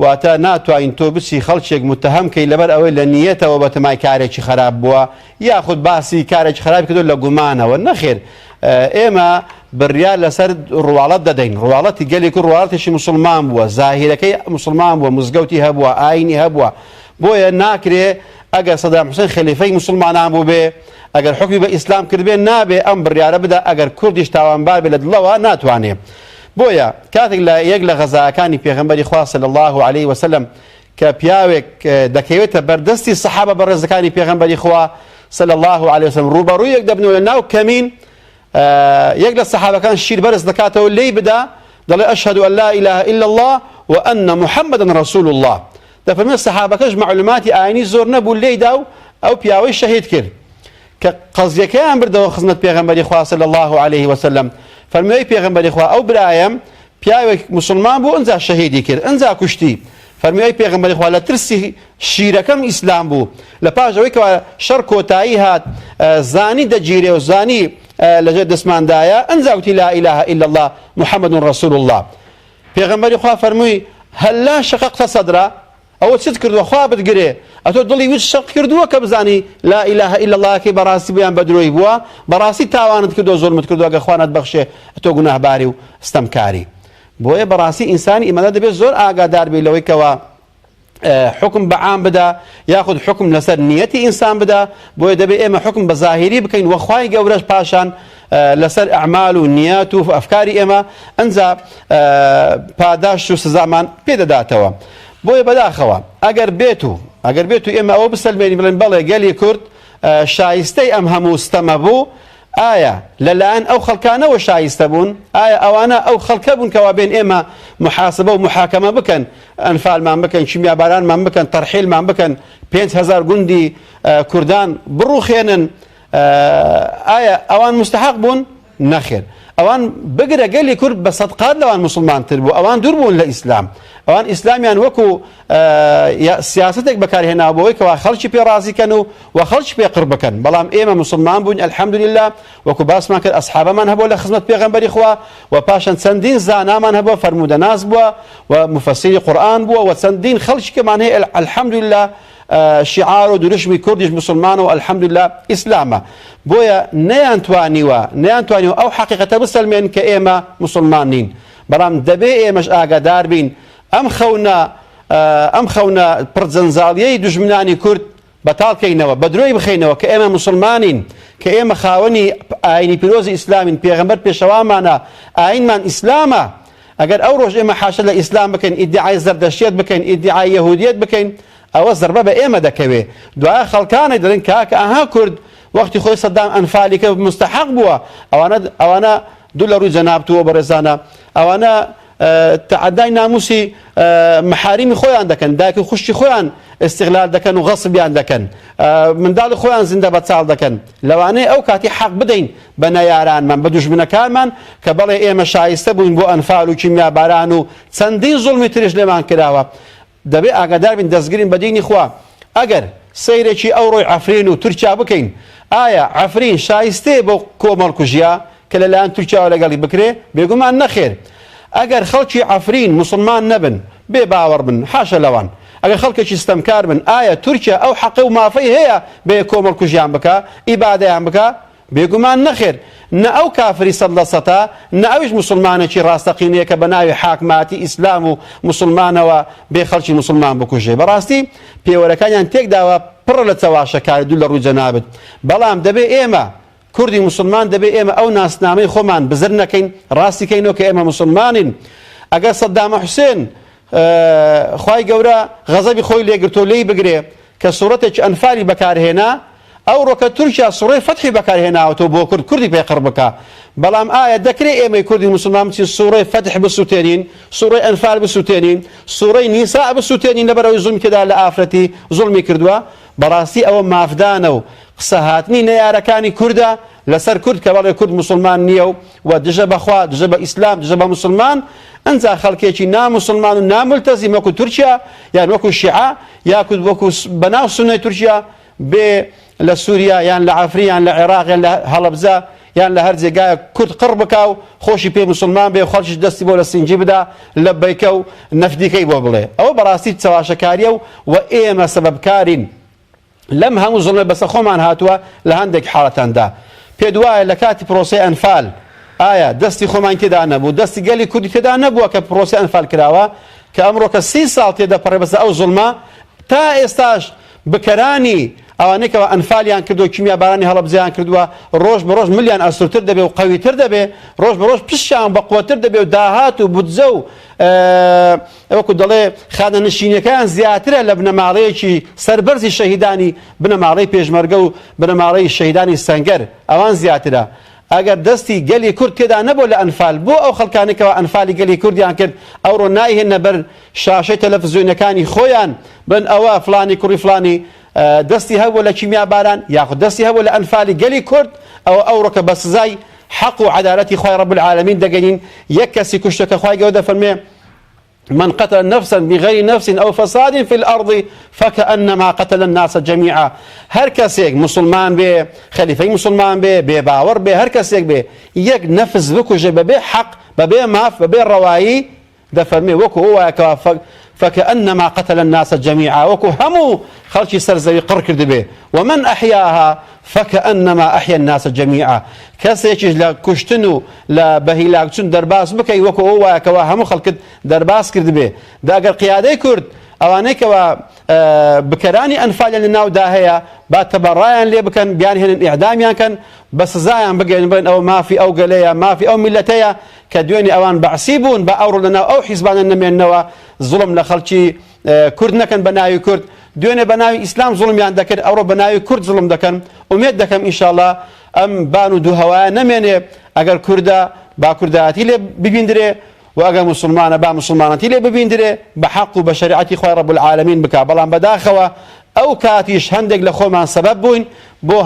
واتە ناتوانین تۆ بچی خەڵکێک متهم کەی لەبەر ئەوەی لە نیەتەوە بەتەمای کارێکی خراپ بووە یاخود باسی کارێکی خراپی کردو لە گومانەوە نەخێر ئێمە بڕیار لەسەر ڕواڵەت دەدەین، ڕواڵەتی گەلی کورد ڕواڵەتێکی موسڵمان بووە، زاهیرەکەی موسڵمان بووە، مزگەوتی هەبووە، ئاینی هەبووە، بۆیە ناکرێ ئەگەر سەدام حوسێن خەلیفەی موسڵمانان بووبێ، ئەگەر حوکمی بە ئیسلام کردبێ نابێ ئەم بڕیارە بدا، ئەگەر کوردیش تاوانبار بێ لە دڵەوە ناتوانێ. بۆیە کاتێک لە یەک لە غەزاکانی پێغەمبەری خوا صلی اللە علیه وسلم کە پیاوێک دەکەوێتە بەردەستی سەحابە بەڕێزەکانی پێغەمبەری خوا صلی اللە علیه وسلم ڕووبەڕووی یەک دەبنەوە لە ناو کەمین یەک لە سەحابەکان شیر بەرز دەکاتەوە لێی بدا دەڵێ ئەشهد ان لا اله الا الله وان محمدا رسول الله دەفەرمێ سەحابەکەش معلوماتی ئاینی زۆر نەبوو لێیدا و ئەو پیاوەی شەهید کرد کە قەزیەکەیان بردەوە خزمەت پێغەمبەری خوا صلی الله علیه وسلم فەرمووی پێغەمبەری خوا ئەو برایم پیاوێک موسڵمان بوو ئنجا شەهیدی کرد ئنجا کوشتی فەرمووی ئەی پێغەمبەری خوا لە ترسی شیرەکەم ئیسلام بوو لە پاش ئەوەی کەوا شەڕ کۆتایی هات زانی دەگیرێ و زانی لەژێر دەستماندایە ئنجا وتی لا اله الا الله محمد رسول الله پێغەمبەری خوا فەرمووی هەلا شققت صدرا ئەوە چت کردووە خوا بتگرێ ئەتۆ دڵی ویت شەق کردووە کە بزانی لا اله الا اللە کەی بەڕاستی بوو یان بە درۆی بووە بەڕاستی تاوانت کردووە زوڵمت کردووە گەر خوا نەتبەخشێ ئەتۆ گوناهباری و ستەمکاری بۆیە بەڕاستی ئینسانی ئیماندار دەبێت زۆر ئاگادار بێ لەوەی کەوا حکم بە عام بدا یاخود حکم لەسەر نیەتی ئینسان بدا بۆیە دەبێت ئێمە حکم بە زاهیری بکەین وەخوای گەورەش پاشان لەسەر ئەعمال و نیات و ئەفکاری ئێمە ئەنجا پاداشت و سزامان پێدەداتەوە بۆیە بەداخەوە ئەگەر بێت و ئەگەر بێت و ئێمە ئەوە بسەلمێنین بڵێن بەڵێ گەلی کورد شایستەی ئەم هەموو ستەمە بوو ئایا لەلایەن ئەو خەڵکانەوە شایستە بوون؟ ئایا ئەوانە ئەو خەڵکە بوون کەوا بێن ئێمە محاسبە و محاکەمە بکەن ئەنفالمان بکەن کیمیابارانمان بکەن تەرحیلمان بکەن 5000 گوندی کوردان بڕوخێنن ئایا ئەوان مستحق بوون؟ نەخێر ئەوان بگرە گەلی کورد بە سەدقات لەوان موسڵمانتر بوو ئەوان دوور بوون لە ئیسلام ئەوان ئیسلامیان وەکو سیاستێک بەکارهێنا بۆی کەوا خەڵکی پێ ڕازی کەن و و خەڵکی پێ قڕ بکەن بەڵام ئێمە مسلمان بووین الحمدلله وەکو باسمان کرد ئەسحابەمان هەبوو لە خزمەت پێغەمبەری خوا و پاشان چەندین زانامان هەبووە فەرموودەناس بووە و مفەسیری قورئان بووە و چەندین خەڵکی کەمان هەیە الحمدلله شیعار و دروشمی کوردیش موسڵمانە و الحمدللە ئیسلامە بۆیە نەیانتوانیوە نەیانتوانیوە ئەو حەقیقەتە بسەلمێن کە ئێمە موسڵمان نین بەڵام دەبێ ئێمەش ئاگادار بین ئەم خەونە ئەم خەونە پڕ جەنجاڵیەی دوژمنانی کورد بەتاڵ کەینەوە بە درۆی بخەینەوە کە ئێمە موسڵمانین کە ئێمە خاوەنی ئاینی پیرۆزی ئیسلامین پێغەمبەر پێشەوامانە ئاینمان ئیسلامە ئەگەر ئەو ڕۆژ ئێمە حاشا لە ئیسلام بکەین، ئیدیعای زەردەشتیەت بکەین، ئیدیعای یەهودیەت بکەین، ئەوە زەربە بە ئێمە دەکەوێ. دوایە خەڵکانێک دەڵێن کاکە ئەها کورد وەختی خۆی سەدام ئەنفالی کرد موستەحەق بووە. ئەوانە ئەوانە دوو لە ڕووی جەنابت و بەڕێزانە ئەوانە تەعەدای ناموسی محاریمی خۆیان دەکەن، دایک و خوشکی خۆیان ئیستغلال دەکەن و غەسبیان دەکەن، منداڵی خۆیان زیندە بەچاڵ دەکەن. لەوانەیە ئەو کاتی حەق بدەین بە نەیارانمان، بە دوژمنەکانمان کە بەڵێ ئێمە شایستە بووین بۆ ئەنفال و کیمیاباران و چەندین زوڵمی تریش لێمان کراوە. دەبێ ئاگادار بین دەستگرین بە دینی خوا. ئەگەر. سەیرێکی ئەوڕۆی عەفرین و تورکیا بکەین، ئایا عەفرین شایستەیە بەو کۆمەڵکوژییە کە لەلایەن تورکیاوە لەگەڵی بکرێ؟ بێگومان نەخێر. ئەگەر خەڵکی عەفرین موسڵمان نەبن، بێ باوەڕ بن، حاشا لەوان، ئەگەر خەڵکێکی ستەمکار بن، ئایا تورکیا ئەو حەقە و مافەی هەیە بێ کۆمەڵکوژیان بکا، ئیبادەیان بکا؟ بێگومان نەخێر، نە ئەو کافری سەد لە سەتە، نە ئەویش موسڵمانێکی ڕاستەقینەیە کە بە ناوی حاکماتی ئیسلام و موسڵمانەوە بێ خەڵکی موسڵمان بکوژێ. بەڕاستی پێوەرەکانیان تێکداوە پڕە لە چەواشەکاری دوور لە ڕووی جەنابت. بەڵام دەبێ ئێمە کوردی موسڵمان دەبێ ئێمە ئەو ناسنامەی خۆمان بزر نەکەین، ڕاستی کەینەوە کە ئێمە موسڵمانین. ئەگەر سەدامە حوسێن خوای گەورە غەزەبی خۆی لێگرتو لێی بگرێ کە سوڕەتێکی ئەنفالی بەکارهێنا، ئەوڕۆکە تورکیا سوڕەی فەتحی بەکارهێناوەتەوە بۆ کورد کوردی پێ قڕ بکا، بەڵام ئایا دەکرێ ئێمەی کوردی موسڵمان بچین سوڕەی فەتح بسوتێنین، سوڕەی ئەنفال بسوتێنین، سوڕەی نیساء بسوتێنین لەبەرئەوەی زوڵمی تێدا لە ئافرەتی زوڵمی کردوە؟ بەڕاستی ئەوە مافدانە و قسە هاتنی نەیارەکانی کوردە لەسەر کورد کە بەڵێ کورد موسڵمان نیە و و دژە بە خوا دژە بە ئیسلام دژە بە موسڵمان ئنجا خەڵکێکی نا موسڵمان و نا مولتەزیم وەکو تورکیا یان وەکو شیعە یاکود وەکو بەناو سوننەی تورکیا بێ لە سوریا یان لە عەفرین یان لە عێراق یان لە هەڵەبجە یان لە هەر جێگایەک کورد قڕ بکا و خۆشی پێ موسڵمان بێ و خەڵکیش دەستی بۆ لە سینگی بدا لەبەیکە و نەفدیکەی بۆ بڵێ ئەوە بەڕاستی چەواشەکاریە و و ئێمە سەبەبکارین لەم هەموو زوڵمە بەسەر خۆمان هاتووە لە هەندێک حاڵەتاندا پێت وایە لە کاتی پرۆسەی ئەنفال ئایا دەستی خۆمان تێدا نەبوو دەستی گەلی کوردی تێدا نەبووە کە پرۆسەی ئەنفال کراوە کە ئەمڕۆکە سی ساڵ تێدەپەڕێ بەسەر ئەو زوڵمە تا ئێستاش بکەرانی ئەوانەی کەوا ئەنفالیان کردووە کیمیابارانی هەڵەبجەیان کردووە ڕۆژ بە ڕۆژ ملیان ئەستورتر دەبێ و قەویتر دەبێ ڕۆژ بە ڕۆژ پشتیان بەقوەتر دەبێ و داهات و بودجە و وەکو دەڵێ خانەنشینەکەیان زیاترە لە بنەماڵەیەکی سەربەرزی شەهیدانی بنەماڵەی پێشمەرگە و بنەماڵەی شەهیدانی سەنگەر ئەوان زیاترە. ئەگەر دەستی گەلی کورد تێدا نەبووە لە ئەنفال بۆ ئەو خەڵکانەی کەوا ئەنفالی گەلی کوردیان کرد ئەوڕۆ نایهێننە بەر شاشەی تەلەفزیۆنەکانی خۆیان بڵێن ئەوە فڵانی کوڕی فڵانی دەستی هەبووە لە کیمیاباران یاخود دەستی هەبووە لە ئەنفالی گەلی کورد ئەوە ئەوڕۆکە بە سزای حەق و عەدالەتی خوای رب العالمین دەگەین یەک کەسی کوشتە کە خوای گەورە دەفەرمێ من قتل نفسا بغیر نفس او فساد فی الارض فکانما قتل الناس جمیعا هەر کەسێک موسڵمان بێ خەلیفەی موسڵمان بێ بێ باوەڕ بێ هەر کەسێک بێ یەک نەفس بکوژێ بەبێ حەق بەبێ ماف بەبێ ڕەوایی دەفەرمێ وەکو ئەو وایە کەوا فکانما قتل الناس جمیعا وەکو هەموو خەڵکی سەر زەوی قڕ کردبێ ومن احیاها فکانما احیا الناس جمیعا کەسێکیش لە کوشتن و لە بە هیلاکچون دەرباز بکەی وەکو ئەوە وایە کەوا هەموو خەڵکت دەرباز کردبێ دە ئەگەر قیادەی کورد ئەوانەی کەوا بکەرانی ئەنفالیان لە ناودا هەیە با تەبەڕایان لێ بکەن بیانهێنن ئیعدامیان کەن بە سزایان بگەین بڵێن ئەوە مافی ئەو گەلەیە مافی ئەو میللەتەیە کە دوێنێ ئەوان بەعسی بوون با ئەوڕۆ لە ناو ئەو حیزبانە نەمێننەوە زوڵم لە خەڵکی کورد نەکەن بە ناوی کورد دوێنێ بە ناوی ئیسلام زوڵمیان دەکرد ئەوڕۆ بە ناوی کورد زوڵم دەکەن ئومێد دەکەم ئینشاڵا ئەم بان و دوو هەوایە نەمێنێ ئەگەر کوردە با کوردایەتی لێ ببیندرێ و ئەگەر موسڵمانە با موسڵمانەتی لێ ببیندرێ بە حەق و بە شەریعەتی خوای رب العالمین بکا بەڵام بەداخەوە ئەو کاتیش هەندێک لە خۆمان سەبەب بووین بۆ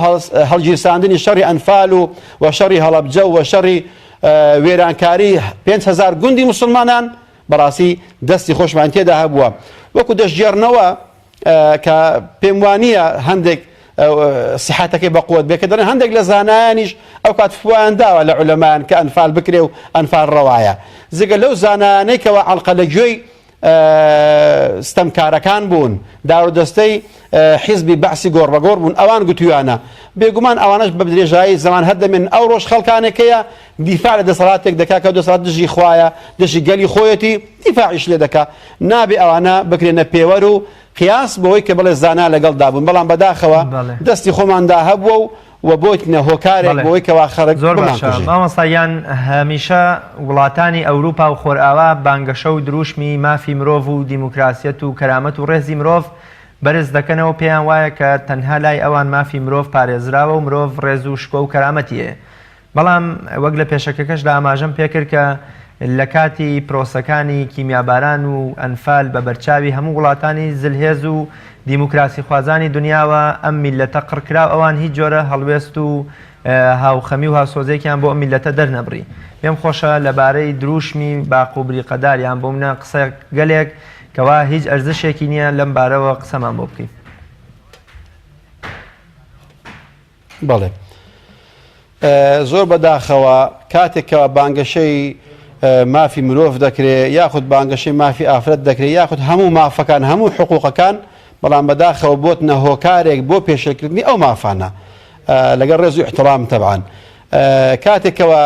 هەڵگیرساندنی شەڕی ئەنفال و و شەڕی هەڵەبجە و شەڕی وێرانکاری 5000 گوندی موسڵمانان بەڕاستی دەستی خۆشمان تێدا هەبووە وەکو دەشگێڕنەوە کە پێم وانییە هەندێک سیحەتەکەی بە قوت بێ کە دەڵێن هەندێک لە زانایانیش ئەو کات فتوایان داوە لە عولەمایان کە ئەنفال بکرێ و ئەنفال ڕەوایە جگە لەو زانایانەی کەوا ئەڵقە لە گوێی ستەمکارەکان بوون دارودەستەی حیزبی بەعسی گۆڕبەگۆڕ بوون ئەوان گوتویانە بێگومان ئەوانەش بە درێژایی زەمان هەر دەمێن ئەو ڕۆژ خەڵکانێکەیە دیفاع لە دەسەڵاتێک دەکا کە دەسەڵات دژی خوایە دژی گەلی خۆیەتی دیفاعیش لێ دەکا نابێ ئەوانە بکرێنە پێوەر و قیاس بەوەی کە بڵێ زانا لەگەڵدا بوون بەڵام بەداخەوە دەستی خۆماندا هەبووە و و بۆتنە هۆکارێک بۆی کەوا خەڵک زۆر باشە مامۆستا گیان هەمیشە وڵاتانی ئەوروپا و خۆرئاوا بانگەشە و دروشمی مافی مرۆڤ و دیموکراسیەت و کەرامەت و ڕێزی مرۆڤ بەرز دەکەنەوە پێیان وایە کە تەنها لای ئەوان مافی مرۆڤ پارێزراوە و مرۆڤ ڕێز و شکۆ و کەرامەتی هەیە بەڵام وەک لە پێشەکەکەشدا ئاماژەم پێکرد کە لە کاتی پرۆسەکانی کیمیاباران و ئەنفال بە بەرچاوی هەموو وڵاتانی زلهێز و دیموکراسیخوازانی دنیاوە ئەم میللەتە قڕکرا ئەوان هیچ جۆرە هەڵوێست و هاوخەمی و هاوسۆزێکیان بۆ ئەم میللەتە دەرنەبڕی. پێم خۆشە لە بارەی درووشمی باق و بریقەدار یان بۆ منە قسە گەلێک کەوا هیچ ئەرزشێکی نییە لەم بارەوە قسەمان بۆ بکەی. بەڵێ زۆر بەداخەوە کاتێک کەوا بانگەشەی مافی مرۆڤ دەکرێ یاخود بانگەشەی مافی ئافرەت دەکرێت یاخود هەموو مافەکان هەموو حقوقەکان بەڵام بەداخەوە بۆتنە هۆکارێک بۆ پێشێلکردنی ئەو مافانە لەگەڵ ڕێز و احترام تەبعەن کاتێک کەوا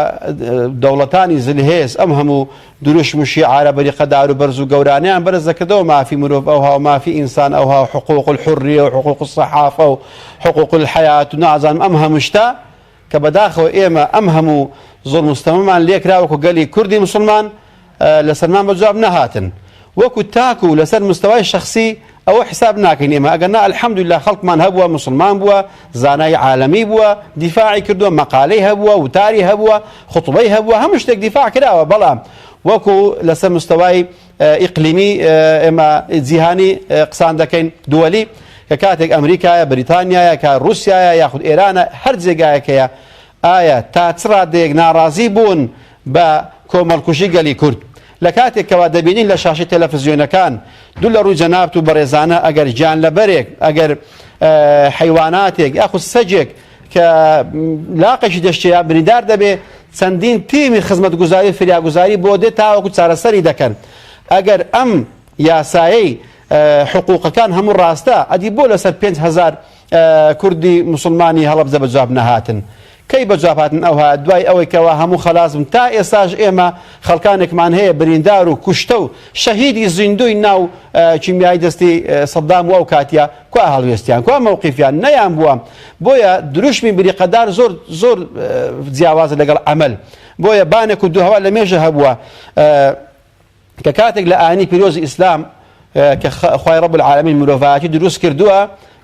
دەوڵەتانی زلهێز ئەم هەموو دروشم و شیعارە بریقەدار و بەرز و گەورانەیان بەرز دەکردەوە مافی مرۆڤ ئەوها و مافی ئینسان ئەوها و حقوق الحریە و حقوق الصحافە و حقوق الحیات و نازانم ئەم هەموو شتە کە بەداخەوە ئێمە ئەم هەموو زوڵم و ستەمەمان لێکرا وەکو گەلی کوردی موسڵمان لەسەرمان بە جواب نەهاتن وەکو تاک و لەسەر مستەوای شەخسی ئەوە حساب ناکەین ئێمە ئەگەر نا الحمدللە خەڵکمان هەبووە موسڵمان بووە زانای عالەمی بووە دیفاعی کردووە مەقالەی هەبووە وتاری هەبووە خوتبەی هەبووە هەموو شتێک دیفاع کراوە بەڵام وەکو لەسەر مستەوای ئیقلیمی ئێمە جیهانی قسان دەکەین دووەلی کە کاتێک ئەمریکایە بریتانیایە کە رووسایە یاخود ئێرانە هەر جێگایەکەیە ئایا تا چ ڕادەیەک ناڕازی بوون بە کۆمەڵکوژی گەلی کورد؟ لە کاتێک کەوا دەبینین لە شاشەی تەلەفزیۆنەکان دوو لە ڕووی جەنابت و بەڕێزانە ئەگەر گیانلەبەرێک ئەگەر حەیواناتێک یاخود سەگێک کە لاقێکی دەشتێ یا بریندار دەبێ چەندین تیمی خزمەتگوزاری فریاگوزاری بۆ دێت تاوەکو چارەسەری دەکەن ئەگەر ئەم یاسایەی حقوقەکان هەموو ڕاستە ئەدی بۆ لەسەر 5000 کوردی موسڵمانی هەڵەبجە بە جواب نەهاتن؟ کەی بە جواب هاتن ئەوها دوای ئەوەی کەوا هەموو خەلاس بوون تا ئێستاش ئێمە خەڵکانێکمان هەیە بریندار و کوشتە و شەهیدی زیندووی ناو کیمیایی دەستی سەدام و ئەو کاتیە کوا هەڵوێستیان کوا مەوقیفیان نەیان بووە بۆیە دروشمی بریقەدار زۆر زۆر جیاوازە لەگەڵ عەمەل بۆیە بانێک و دوو هەوا لە مێژە هەبووە کە کاتێک لە ئاینی پیرۆزی ئیسلام کە خوای رب العالمین مرۆڤایەتی دروست کردووە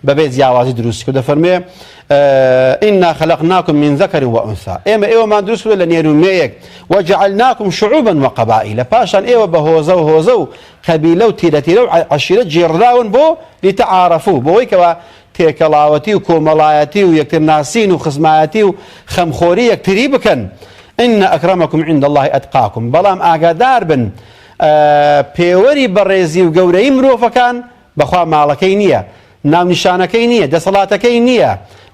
بەبێ جیاوازی دروست کرد دەفەرمێ إنا خلقناكم من ذكر وأنثى ئێمە ئێوەمان دروست کردووە لە نێر و مێیەک وجعلناكم شعوبا وقبائل پاشان ئێوە بە هۆزە و هۆزە و قەبیلە و تیرە تیرە و عەشیرە گێڕراون بۆ لتعارفوا بۆی کەوا تێکەڵاوەتی و کۆمەڵایەتی و یەکترناسین و خزمایەتی و خەمخۆری یەکتری بکەن، ان اکرمکم عند اللە اتقاکم، بەڵام ئاگادار بن پێوەری بەڕێزی و گەورەیی مرۆڤەکان بەخوا ماڵەکەی نییە، ناونیشانەکەی نییە، دەسەڵاتەکەی نییە،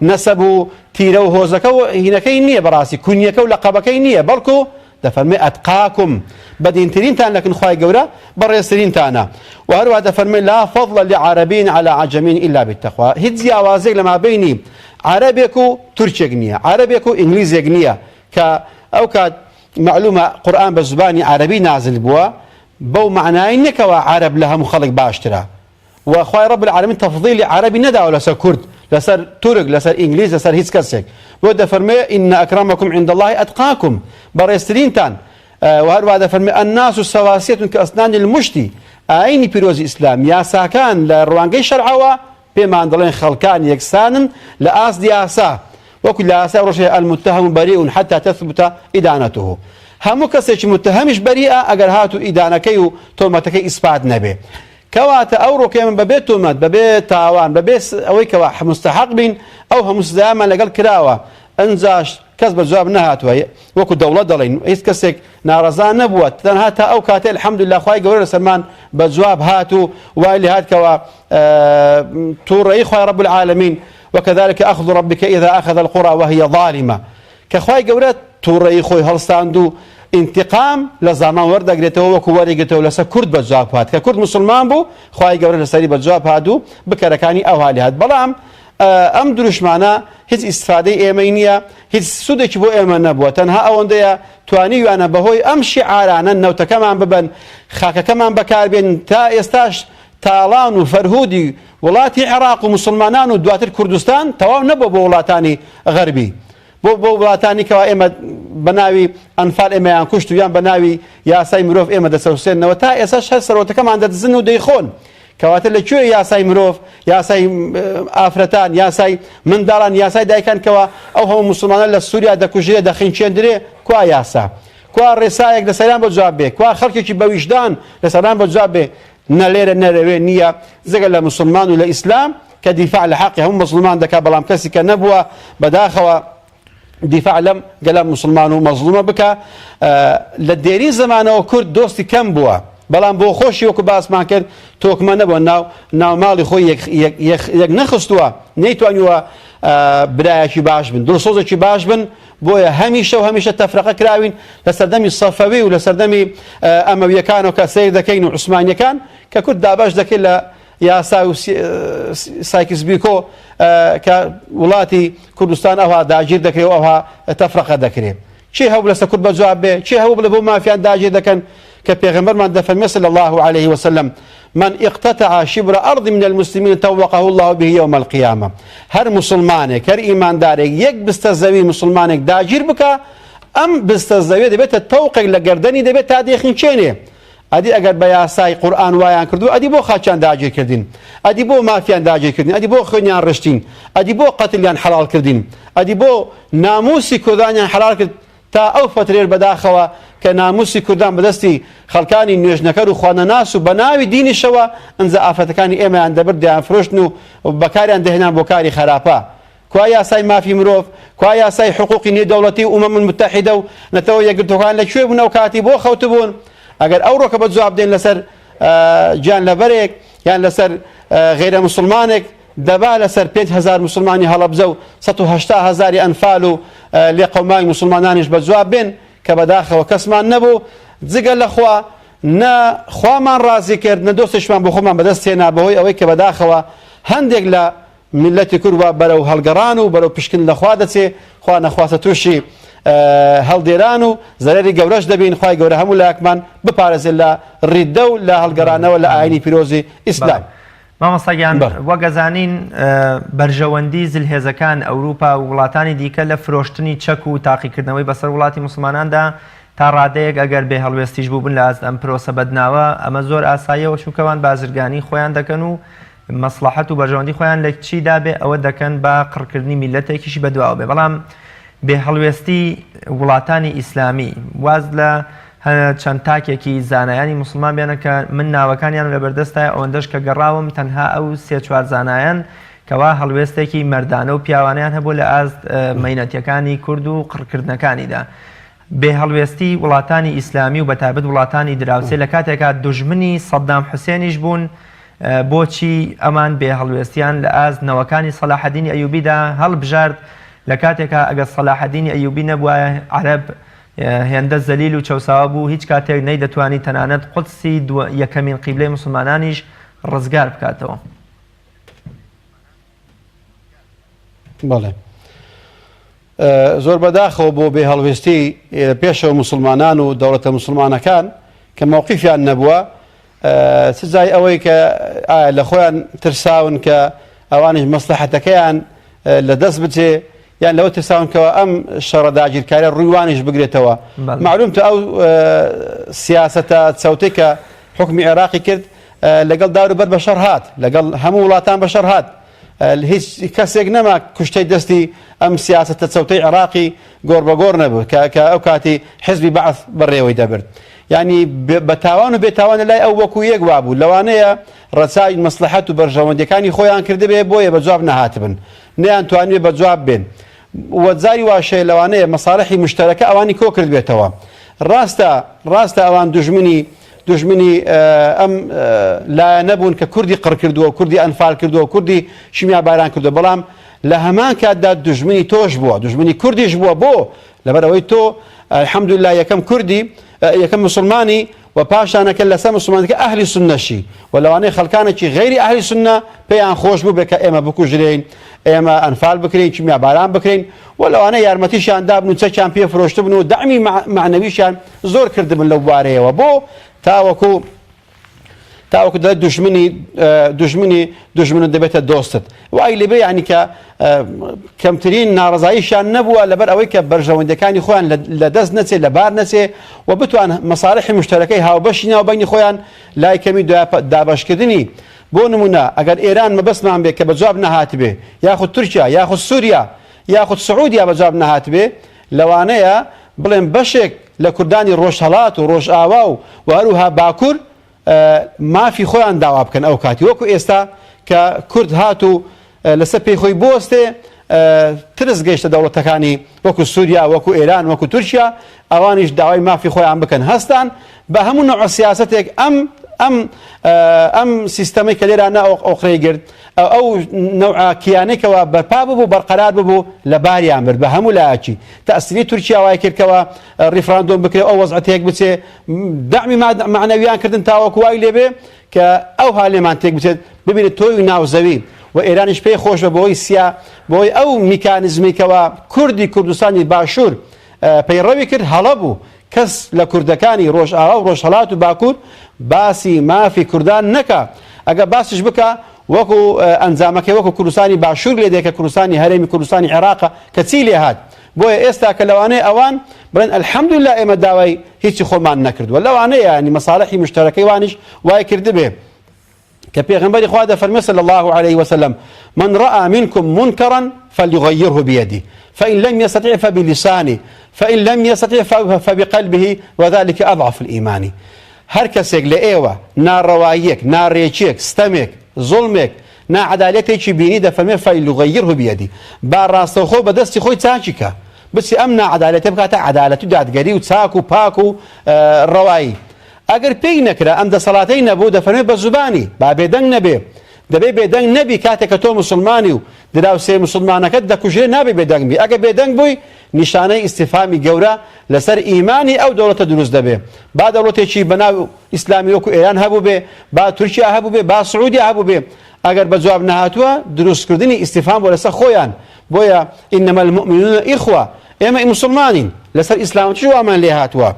نەسەب و تیرە و هۆزەکە و هینەکەی نییە، بەڕاستی کونیەکە و لەقەبەکەی نییە، بەڵکو دەفەرموێ اتقاکم بەدینترینتان لەکن خوای گەورە بەڕێزترینتانە وە هەروەها دەفەرموێ لا فضل لعربی علی عجمی الا بالتقوی هیچ جیاوازیەک لە مابەینی عەرەبێک و تورکێک نییە عەرەبێک و ئینگلیزێک نییە کە ئەو کات مەعلومە قورئان بە زبانی عەرەبی نازل بووە بەو مەعنای نییە کەوا عەرەب لە هەموو خەڵک باشترە وە خوای رب العالمین تفضیلی عەرەبی نەداوە لەسەر کورد لەسەر تورک لەسەر ئینگلیز لەسەر هیچ کەسێک بۆ دەفەرموێ ان اکرمکم عند اللە اتقاکم بەڕێزترینتان وە هەروەها دەفەرموێ الناس سواسیە کاسنان المشط ئاینی پیرۆزی ئیسلام یاساکان لە ڕوانگەی شەرعەوە پێمان دەڵێن خەڵکان یەکسانن لە ئاست یاسا وەکو لە یاسای ڕۆژ هەیە المتهم بریء حتی تثبت ادانته هەموو کەسێکی متهەمیش بەریئە ئەگەر هاتوو ئیدانەکەی و تۆمەتەکەی ئیسپات نەبێ کەواتە ئەوڕۆکە ئێمە بەبێ تۆمەت، بەبێ تاوان، بەبێ ئەوەی کەوا موستەحەق بین، ئەو هەموو سزایەمان لەگەڵ کراوە، ئنجاش کەس بە جواب نەهاتووە، وەکو دەوڵەت دەڵێین هیچ کەسێک ناڕەزا نەبووە، تەنها تا ئەو کاتەی الحمدللە خوای گەورە لەسەرمان بە جواب هات و وای لێهات کەوا توڕەیی خوای رب العالمین وکذلک اخذ ربک اذا اخذ القری وهی ظالمە کە خوای گەورە توڕەیی خۆی هەڵساند و ئینتقام لە زامان وەردەگرێتەوە وەکو وەریگرتەوە لەسەر کورد بە جواب هات کە کورد موسڵمان بوو خوای گەورە لەسەری بە جواب هات و بکەرەکانی ئەوها لێ هات بەڵام ئەم دروشمانە هیچ ئیستفادەی ئێمەی نییە هیچ سوودێکی بۆ ئێمە نەبووە تەنها ئەوەندەیە توانیویانە بەهۆی ئەم شیعارانە نەوتەکەمان ببەن خاکەکەمان بەکاربێن تا ئێستاش تاڵان و فەرهودی وڵاتی عێراق و موسڵمانان و دواتر کوردستان تەواو نەبووە بۆ وڵاتانی غەربی بۆ بۆ وڵاتانی کەوا ئێمە بە ناوی ئەنفال ئێمەیان کوشت و یان بە ناوی یاسای مرۆڤ ئێمە دەچەوسێنەوە تا ئێسش هەر سەرۆتەکەمان دەدزن و دەیخۆن کەواتە لە کوێ یاسای مرۆڤ یاسای ئافرەتان یاسای منداڵان یاسای دایکان کەوا ئەو هەموو موسڵمانە لە سووریا دەکوژرێ دەخنکێندرێ کوا یاسا کوا ڕێسایەک لەسەریان بە جواب بێ کوا خەڵکێکی بەویژدان لەسەران بە جواب بێ نە لێرە نە لەوێ نییە جگە لە موسڵمان و لە ئیسلام کە دیفاع لە حەقی هەموو مەزڵومان دەکا بەڵام کەسی کە نەبووە بەداخەوە دیفاع لەم گەلە موسڵمان و مەزڵومە بکا لە دێرین زەمانەوە کورد دۆستی کەم بووە بەڵام بۆ خۆشی وەکو باسمان کرد تۆکمە نەبووە ناو ناو ماڵی خۆی یەک نەخستووە نەیتوانیوە. برایەکی باش بن، دڵسۆزێکی باش بن، بۆیە هەمیشە و هەمیشە تەفرەقە کراوین لە سەردەمی سەفەوی و لە سەردەمی ئەمەویەکانەوە کە سەیر دەکەین و عوسمانیەکان کە کورد دابەش دەکرد لە یاسا و سایکس بیکۆ کە وڵاتی کوردستان ئەوها داگیر دەکرێ و ئەوها تەفرەقە دەکرێ. کێ هەبوو لەسەر کورد بە جواب بێ؟ کێ هەبوو بڵێ بۆ مافیان داگیر دەکەن؟ کە پێغەمبەرمان دەفەرمێ صلی اللە علیه وسلم من اقتطع شبر ارض من المسلمین طوقه الله به یوم القیامە هەر موسڵمانێک هەر ئیماندارێک یەک بستە زەوی موسڵمانێک داگیر بکا ئەم بستە زەویە دەبێتە تەوقێک لە گەردەنی دەبێت تا دەیخنکێنێ ئەدی ئەگەر بە یاسای قورئان وایان کردووە ئەدی بۆ خاکیان داگیر کردین؟ ئەدی بۆ مافیان داگیر کردین؟ ئەدی بۆ خوێنیان ڕشتین؟ ئەدی بۆ قەتلیان حەڵاڵ کردین؟ ئەدی بۆ ناموسی کوردانیان حەڵاڵ کرد تا ئەو فەترەیەش بەداخەوە کە ناموسی کوردان بەدەستی خەڵکانی نوێژنەکەر و خوانەناس و بەناوی دینیشەوە ئنجا ئافرەتەکانی ئێمەیان دەبرد دەیانفرۆشتن و بەکاریان دەهێنان بۆ کاری خەراپە کوا یاسای مافی مرۆڤ؟ کوا یاسای حقوقی نێودەوڵەتی و ئومەم المتحدە و نەتەوە یەکگرتووەکان لە کوێ بوون ئەو کاتی بۆ خەوتبوون؟ ئەگەر ئەوڕۆکە بە جواب دێن لەسەر گیانلەبەرێک یان لەسەر غەیرە موسڵمانێک دەبا لەسەر 5000 موسڵمانی هەڵەبجە و 180 هەزاری ئەنفال و لێقەوماوی موسڵمانانیش بە جواب بێن کە بەداخەوە کەسمان نەبوو جگە لە خوا نە خوامان ڕازی کرد نە دۆستێکمان بۆ خۆمان بەدەست هێنا بەهۆی ئەوەی کە بەداخەوە هەندێک لە میللەتی کورد وا بەرەو هەڵگەڕان و بەرەو پشکن لە خوا دەچێ، خوا نەخواستە تووشی هەڵدێران و زەرەری گەورەش دەبین، خوای گەورە هەموو لایەکمان بپارێزێ لە ڕیددە و لە هەڵگەڕانەوە لە ئاینی پیرۆزی ئیسلام. مامۆستا گیان وەک ئەزانین بەرژەوەندی زلهێزەکان ئەوروپا و وڵاتانی دیکە لە فرۆشتنی چەک و تاقیکردنەوەی بەسەر وڵاتی موسڵماناندا تا ڕادەیەک ئەگەر بێ هەڵوێستیش بووبن لە ئاست ئەم پرۆسە بەدناوە ئەمە زۆر ئاساییەوە چونکە ئەوان بازرگانی خۆیان دەکەن و مەسڵەحەت و بەرژەوەندی خۆیان لە چیدا بێ ئەوە دەکەن با قڕکردنی میللەتێکیشی بەدواوە بێ بەڵام بێ هەڵوێستی وڵاتانی ئیسلامی واز لە چەند تاکێکی زانایانی موسڵمان بێنە کە من ناوەکانیان لە بەردەستایە ئەوەندەش کە گەڕاوم تەنها ئەو سێ چوار زانایان کەوا هەڵوێستێکی مەردانە و پیاوانەیان هەبوو لە ئاست مەینەتیەکانی کورد و قڕکردنەکانیدا بێ هەڵوێستی وڵاتانی ئیسلامی و بەتایبەت وڵاتانی دراوسێ لە کاتێکا دوژمنی سەدام حوسێنیش بوون بۆچی ئەمان بێ هەڵوێستیان لە ئاست نەوەکانی سەلاحەدینی ئەیوبیدا هەڵبژارد لە کاتێکا ئەگەر سەلاحەدینی ئەیوبی نەبوایە عەرەب هێندە زەلیل و چەوساوە بوو هیچ کاتێک نەیدەتوانی تەنانەت قودسی یەکەمین قیبلەی موسڵمانانیش ڕزگار بکاتەوە. بەڵێ. زۆر بەداخەوە بۆ بێ هەڵوێستی پێشەوە موسڵمانان و دەوڵەتە موسڵمانەکان کە مەوقیفیان نەبووە چ جای ئەوەی کە ئایا لە خۆیان ترساون کە ئەوانیش مەسلحەتەکەیان لە دەست بچێ یان لەوە ترساون کەەوە ئەم شەڕە داگیرکارە ڕوویوانیش بگرێتەوە معلوم تە ئەو سیاستە چەوتێک کە حکومی عێراقی کرد لەگەڵ دار و بەر بەشەر هات لەگەڵ هەموو وڵاتان بەشەر هات هیچ کەسێک نەما کوشتەی دەستی ئەم سیاسەتە چەوتەی عێراقی گۆڕبەگۆڕ نەبوو کە کە ئەو کاتی حزبی بەعث بەڕێوەی دەبرد. یانی بە تاوان و بێتاوان لە لای ئەو وەکوو یەک وابوو. لەوانەیە ڕەچاوی مەسڵەحەت و بەرژەوەندیەکانی خۆیان کردبێ بۆیە بە جواب نەهاتبن. نەیانتوانیبێ بە جواب بێن. و جاری واش هەیە لەوانەیە مەساڵحی مشتەرەکە ئەوانی کۆ کردبێتەوە. ڕاستە ڕاستە ئەوان دوژمنی دوژمنی ئەم لایەنە بوون کە کوردی قڕ کردووە و کوردی ئەنفال کردووە و کوردی شیمیاباران کردووە، بەڵام لە هەمان کاتدا دوژمنی تۆش بووە، دوژمنی کوردیش بووە، بۆ؟ لەبەر ئەوەی تۆ الحمدللە یەکەم کوردی، یەکەم موسڵمانی و پاشانەکە لەسەر موسڵمانەکە ئەهلی سوننەشی و لەوانەیە خەڵکانێکی غەیری ئەهلی سوننە پێیان خۆش بووبێ کە ئێمە بکوژرێین، ئێمە ئەنفال بکرێین، کیمیاباران بکرێین و لەوانەیە یارمەتیشیان دابن و چەکیان پێ فرۆشتبن و دەعمی مەعنەویشیان زۆر کردبن لەو بوارەیەوە بۆ تاوەکو تاوەکو دەڵێت دوژمنی دوژمنی دوژمنت دەبێتە دۆستت وای لێبێ یعنی کە کەمترین ناڕزاییشیان نەبووە لەبەر ئەوەی کە بەرژەوەندەکانی خۆیان لە دەست نەچێ لە بار نەچێ و بتوان مەساڵحی مشتەرەکەی هاوبەشی ناوبەینی خۆیان لای کەمی دابەشکردنی بۆ نمونە ئەگەر ئێران مەبەستمان بێ کە بە جواب نەهاتبێ یاخود تورکیا یاخود سووریا یاخود سعودیا بە جواب نەهاتبێ لەوانەیە بڵێم بەشێک لە کوردانی ڕۆژهەڵات و ڕۆژئاوا و و هەروها باکور مافی خۆیان داوا بکەن ئەو کاتی وەکو ئێستا کە کورد هات و لەسەر پێی خۆی بوەستێ ترس گەیشتە دەوڵەتەکانی وەکو سوریا وەکو ئێران وەکو تورکیا ئەوانیش داوای مافی خۆیان بکەن هەستان بە هەموو نوع سیاسەتێک ئەم. ئەم ئەم سیستەمەی کە لێرانە ئۆقرەی گرت ئەو نەوعە کیانەی کەوا بەرپا ببوو بەرقەرار ببوو لە باریان برد بە هەموو لایەکی تەئسیری تورکیا وای کرد کەوا ڕیفراندۆم بکرێ ئەو وەزعە تێک بچێ دەعمی مەعنەویان کردن تاوەکو وای لێبێ کە ئەو هالێمان تێک بچێت ببینێت تۆوی ناو زەوی و ئێرانیش پێی خۆش بە بۆی سیا بۆی ئەو میکانزمی کەوا کوردی کوردستانی باشوور پەیڕەوی کرد هەڵە بوو کەس لە کوردەکانی ڕۆژئاوا و ڕۆژهەڵات و باکوور باسی مافی کوردان نەکا، ئەگەر باسیش بکا وەکو ئەنجامەکەی وەکو کوردستانی باشوور لێ دێ کە کوردستانی هەرێمی کوردستانی عێراقە کە چی لێ هات. بۆیە ئێستا کە لەوانەیە ئەوان بڵێن الحمدللە ئێمە داوای هیچی خۆمان نەکردووە، لەوانەیە یانی مەسالحی مشتەرەکەی وانیش وای کردبێ. کە پێغەمبەری خوا دەفەرمێ صلی اللە علیه وسلم من رأى منكم منكرا فليغيره بيده فإن لم يستطع فبلسانه فإن لم يستطع فبقلبه وذلك أضعف الإيمان هەر کەسێک لە ئێوە ناڕەواییەک ناڕێکیەک ستەمێک زوڵمێک ناعەدالەتێکی بینی دەفەرمێ فليغيره بيده با ڕاستەوخۆ بە دەستی خۆی چاکی کە بچی ئەم ناعەدالەتە بکاتە عەدالەت و دادگەری و چاک و پاک و ڕەوایی ئەگەر پێی نەکرا ئەم دەسەڵاتەی نەبوو دەفەرمێ بە زوبانی با بێدەنگ نەبێ دەبێ بێدەنگ نەبی کاتێک کە تۆ موسڵمانی و دراوسێ موسڵمانەکەت دەکوژرێ نابێ بێدەنگ بی ئەگەر بێدەنگ بووی نیشانەی ئیستیفهامی گەورە لەسەر ئیمانی ئەو دەوڵەتە دروست دەبێ با دەوڵەتێکی بەناو ئیسلامی وەکو ئێران هەبووبێ با تورکیا هەبووبێ با سعودیا هەبووبێ ئەگەر بە جواب نەهاتووە دروستکردنی ئیستیفهام بۆ لەسەر خۆیان بۆیە انما المؤمنون اخوە ئێمە موسڵمانین لەسەر ئیسلامەتیش وامان لێ هاتووە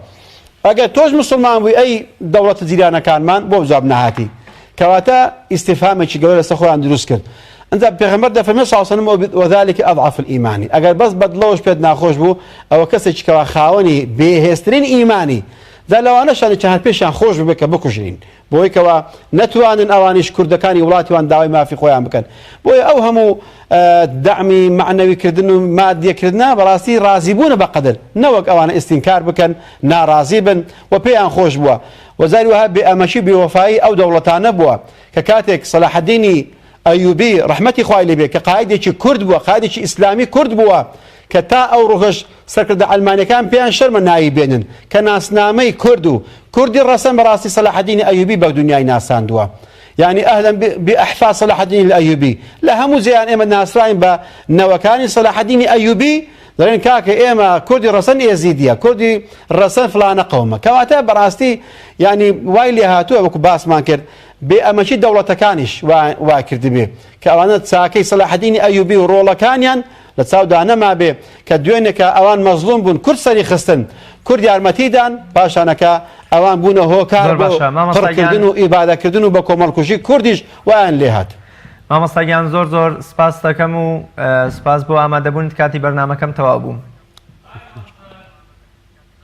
ئەگەر تۆش موسڵمان بووی ئەی دەوڵەتە جیرانەکانمان بۆ جواب نەهاتی؟ کەواتە ئیستیفهامێکی گەورە لەسەر خۆیان دروست کرد. ئینجا پێغەمبەر دەفەرمێ صلی الله علیه و سلم وذلک اضعف الایمان ئەگەر بەس بەدڵەوەش پێت ناخۆش بوو ئەوە کەسێکی کەوا خاوەنی بێهێزترین ئیمانی جا لەوانەشانی کە هەر پێشیان خۆش ببێ کە بکوژرین بۆی کەوا نەتوانن ئەوانیش کوردەکانی وڵاتی وان داوای مافی خۆیان بکەن بۆیە ئەو هەموو دەعمی مەعنەوی کردن و مادیە کردنە بەڕاستی ڕازی بوونە بە قەدر نەوەک ئەوانە ئیستینکار بکەن ناڕازی بن و پێیان خۆش بووە و جاری وەها بێ ئەمەکی بێوەفایی ئەو دەوڵەتانە بووە کە کاتێک سەلاحەدینی ئەیوبی ڕەحمەتی خوای لێ بێ کە قائیدێکی کورد بووە قائیدێکی ئیسلامی کورد بووە کە تا ئەو ڕۆژەش سەرکردە عەلمانیەکان پێیان شەرمە ناوی بێنن کە ناسنامەی کورد و کوردی ڕەسەن بەڕاستی سەلاحەدینی ئەیوبی بە دنیای ناساندووە یعنی ئەهلا بئەحفاد سەلاحەدینی ئەیوبی لە هەموو جێیان ئێمە ناسراین بە نەوەکانی سەلاحەدینی ئەیوبی دەڵێن کاکە ئێمە کوردی ڕەسەن ئێزیدیە کوردی ڕەسەن فلانە قەومە کەواتە بەڕاستی یعنی وای لێ هاتووە وەکو باسمان کرد بێ ئەمەکی دەوڵەتەکانیش وای کردبێ کە ئەوانە چاکەی سەلاحەدینی ئەیوبی و ڕۆڵەکانیان لە چاودا نەمابێ کە دوێنێکە ئەوان مەزڵوم بوون کورد سەری خستن کورد یارمەتی دان پاشانەکە ئەوان بوونە هۆکار زۆر بۆ باشە مامۆستا گیان قڕکردن و ئیبادەکردن و بە کۆمەڵکوژی کوردیش وایان لێهات. مامۆستا گیان زۆر زۆر سپاست دەکەم و سپاس بۆ ئامادەبوونت کاتی بەرنامەکەم تەواو بوو.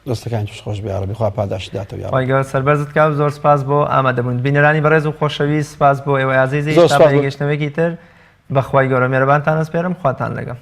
دەستەکانتیش خۆش بێ یاڕەبی خوا پاداشتت داتەوە یاڕەبی. خوای گەورە سەربەرزت کا و زۆر سپاس بۆ ئامادەبوونت بینەرانی بەڕێز و خۆشەویست سپاس بۆ ئێوەی ئازیزیش زۆر تا سپاس بۆ بەیەکگەیشتنەوەیەکی تر بە خوای گەورە مێرەبانتان ئەسپێرم خواتان لەگەڵ.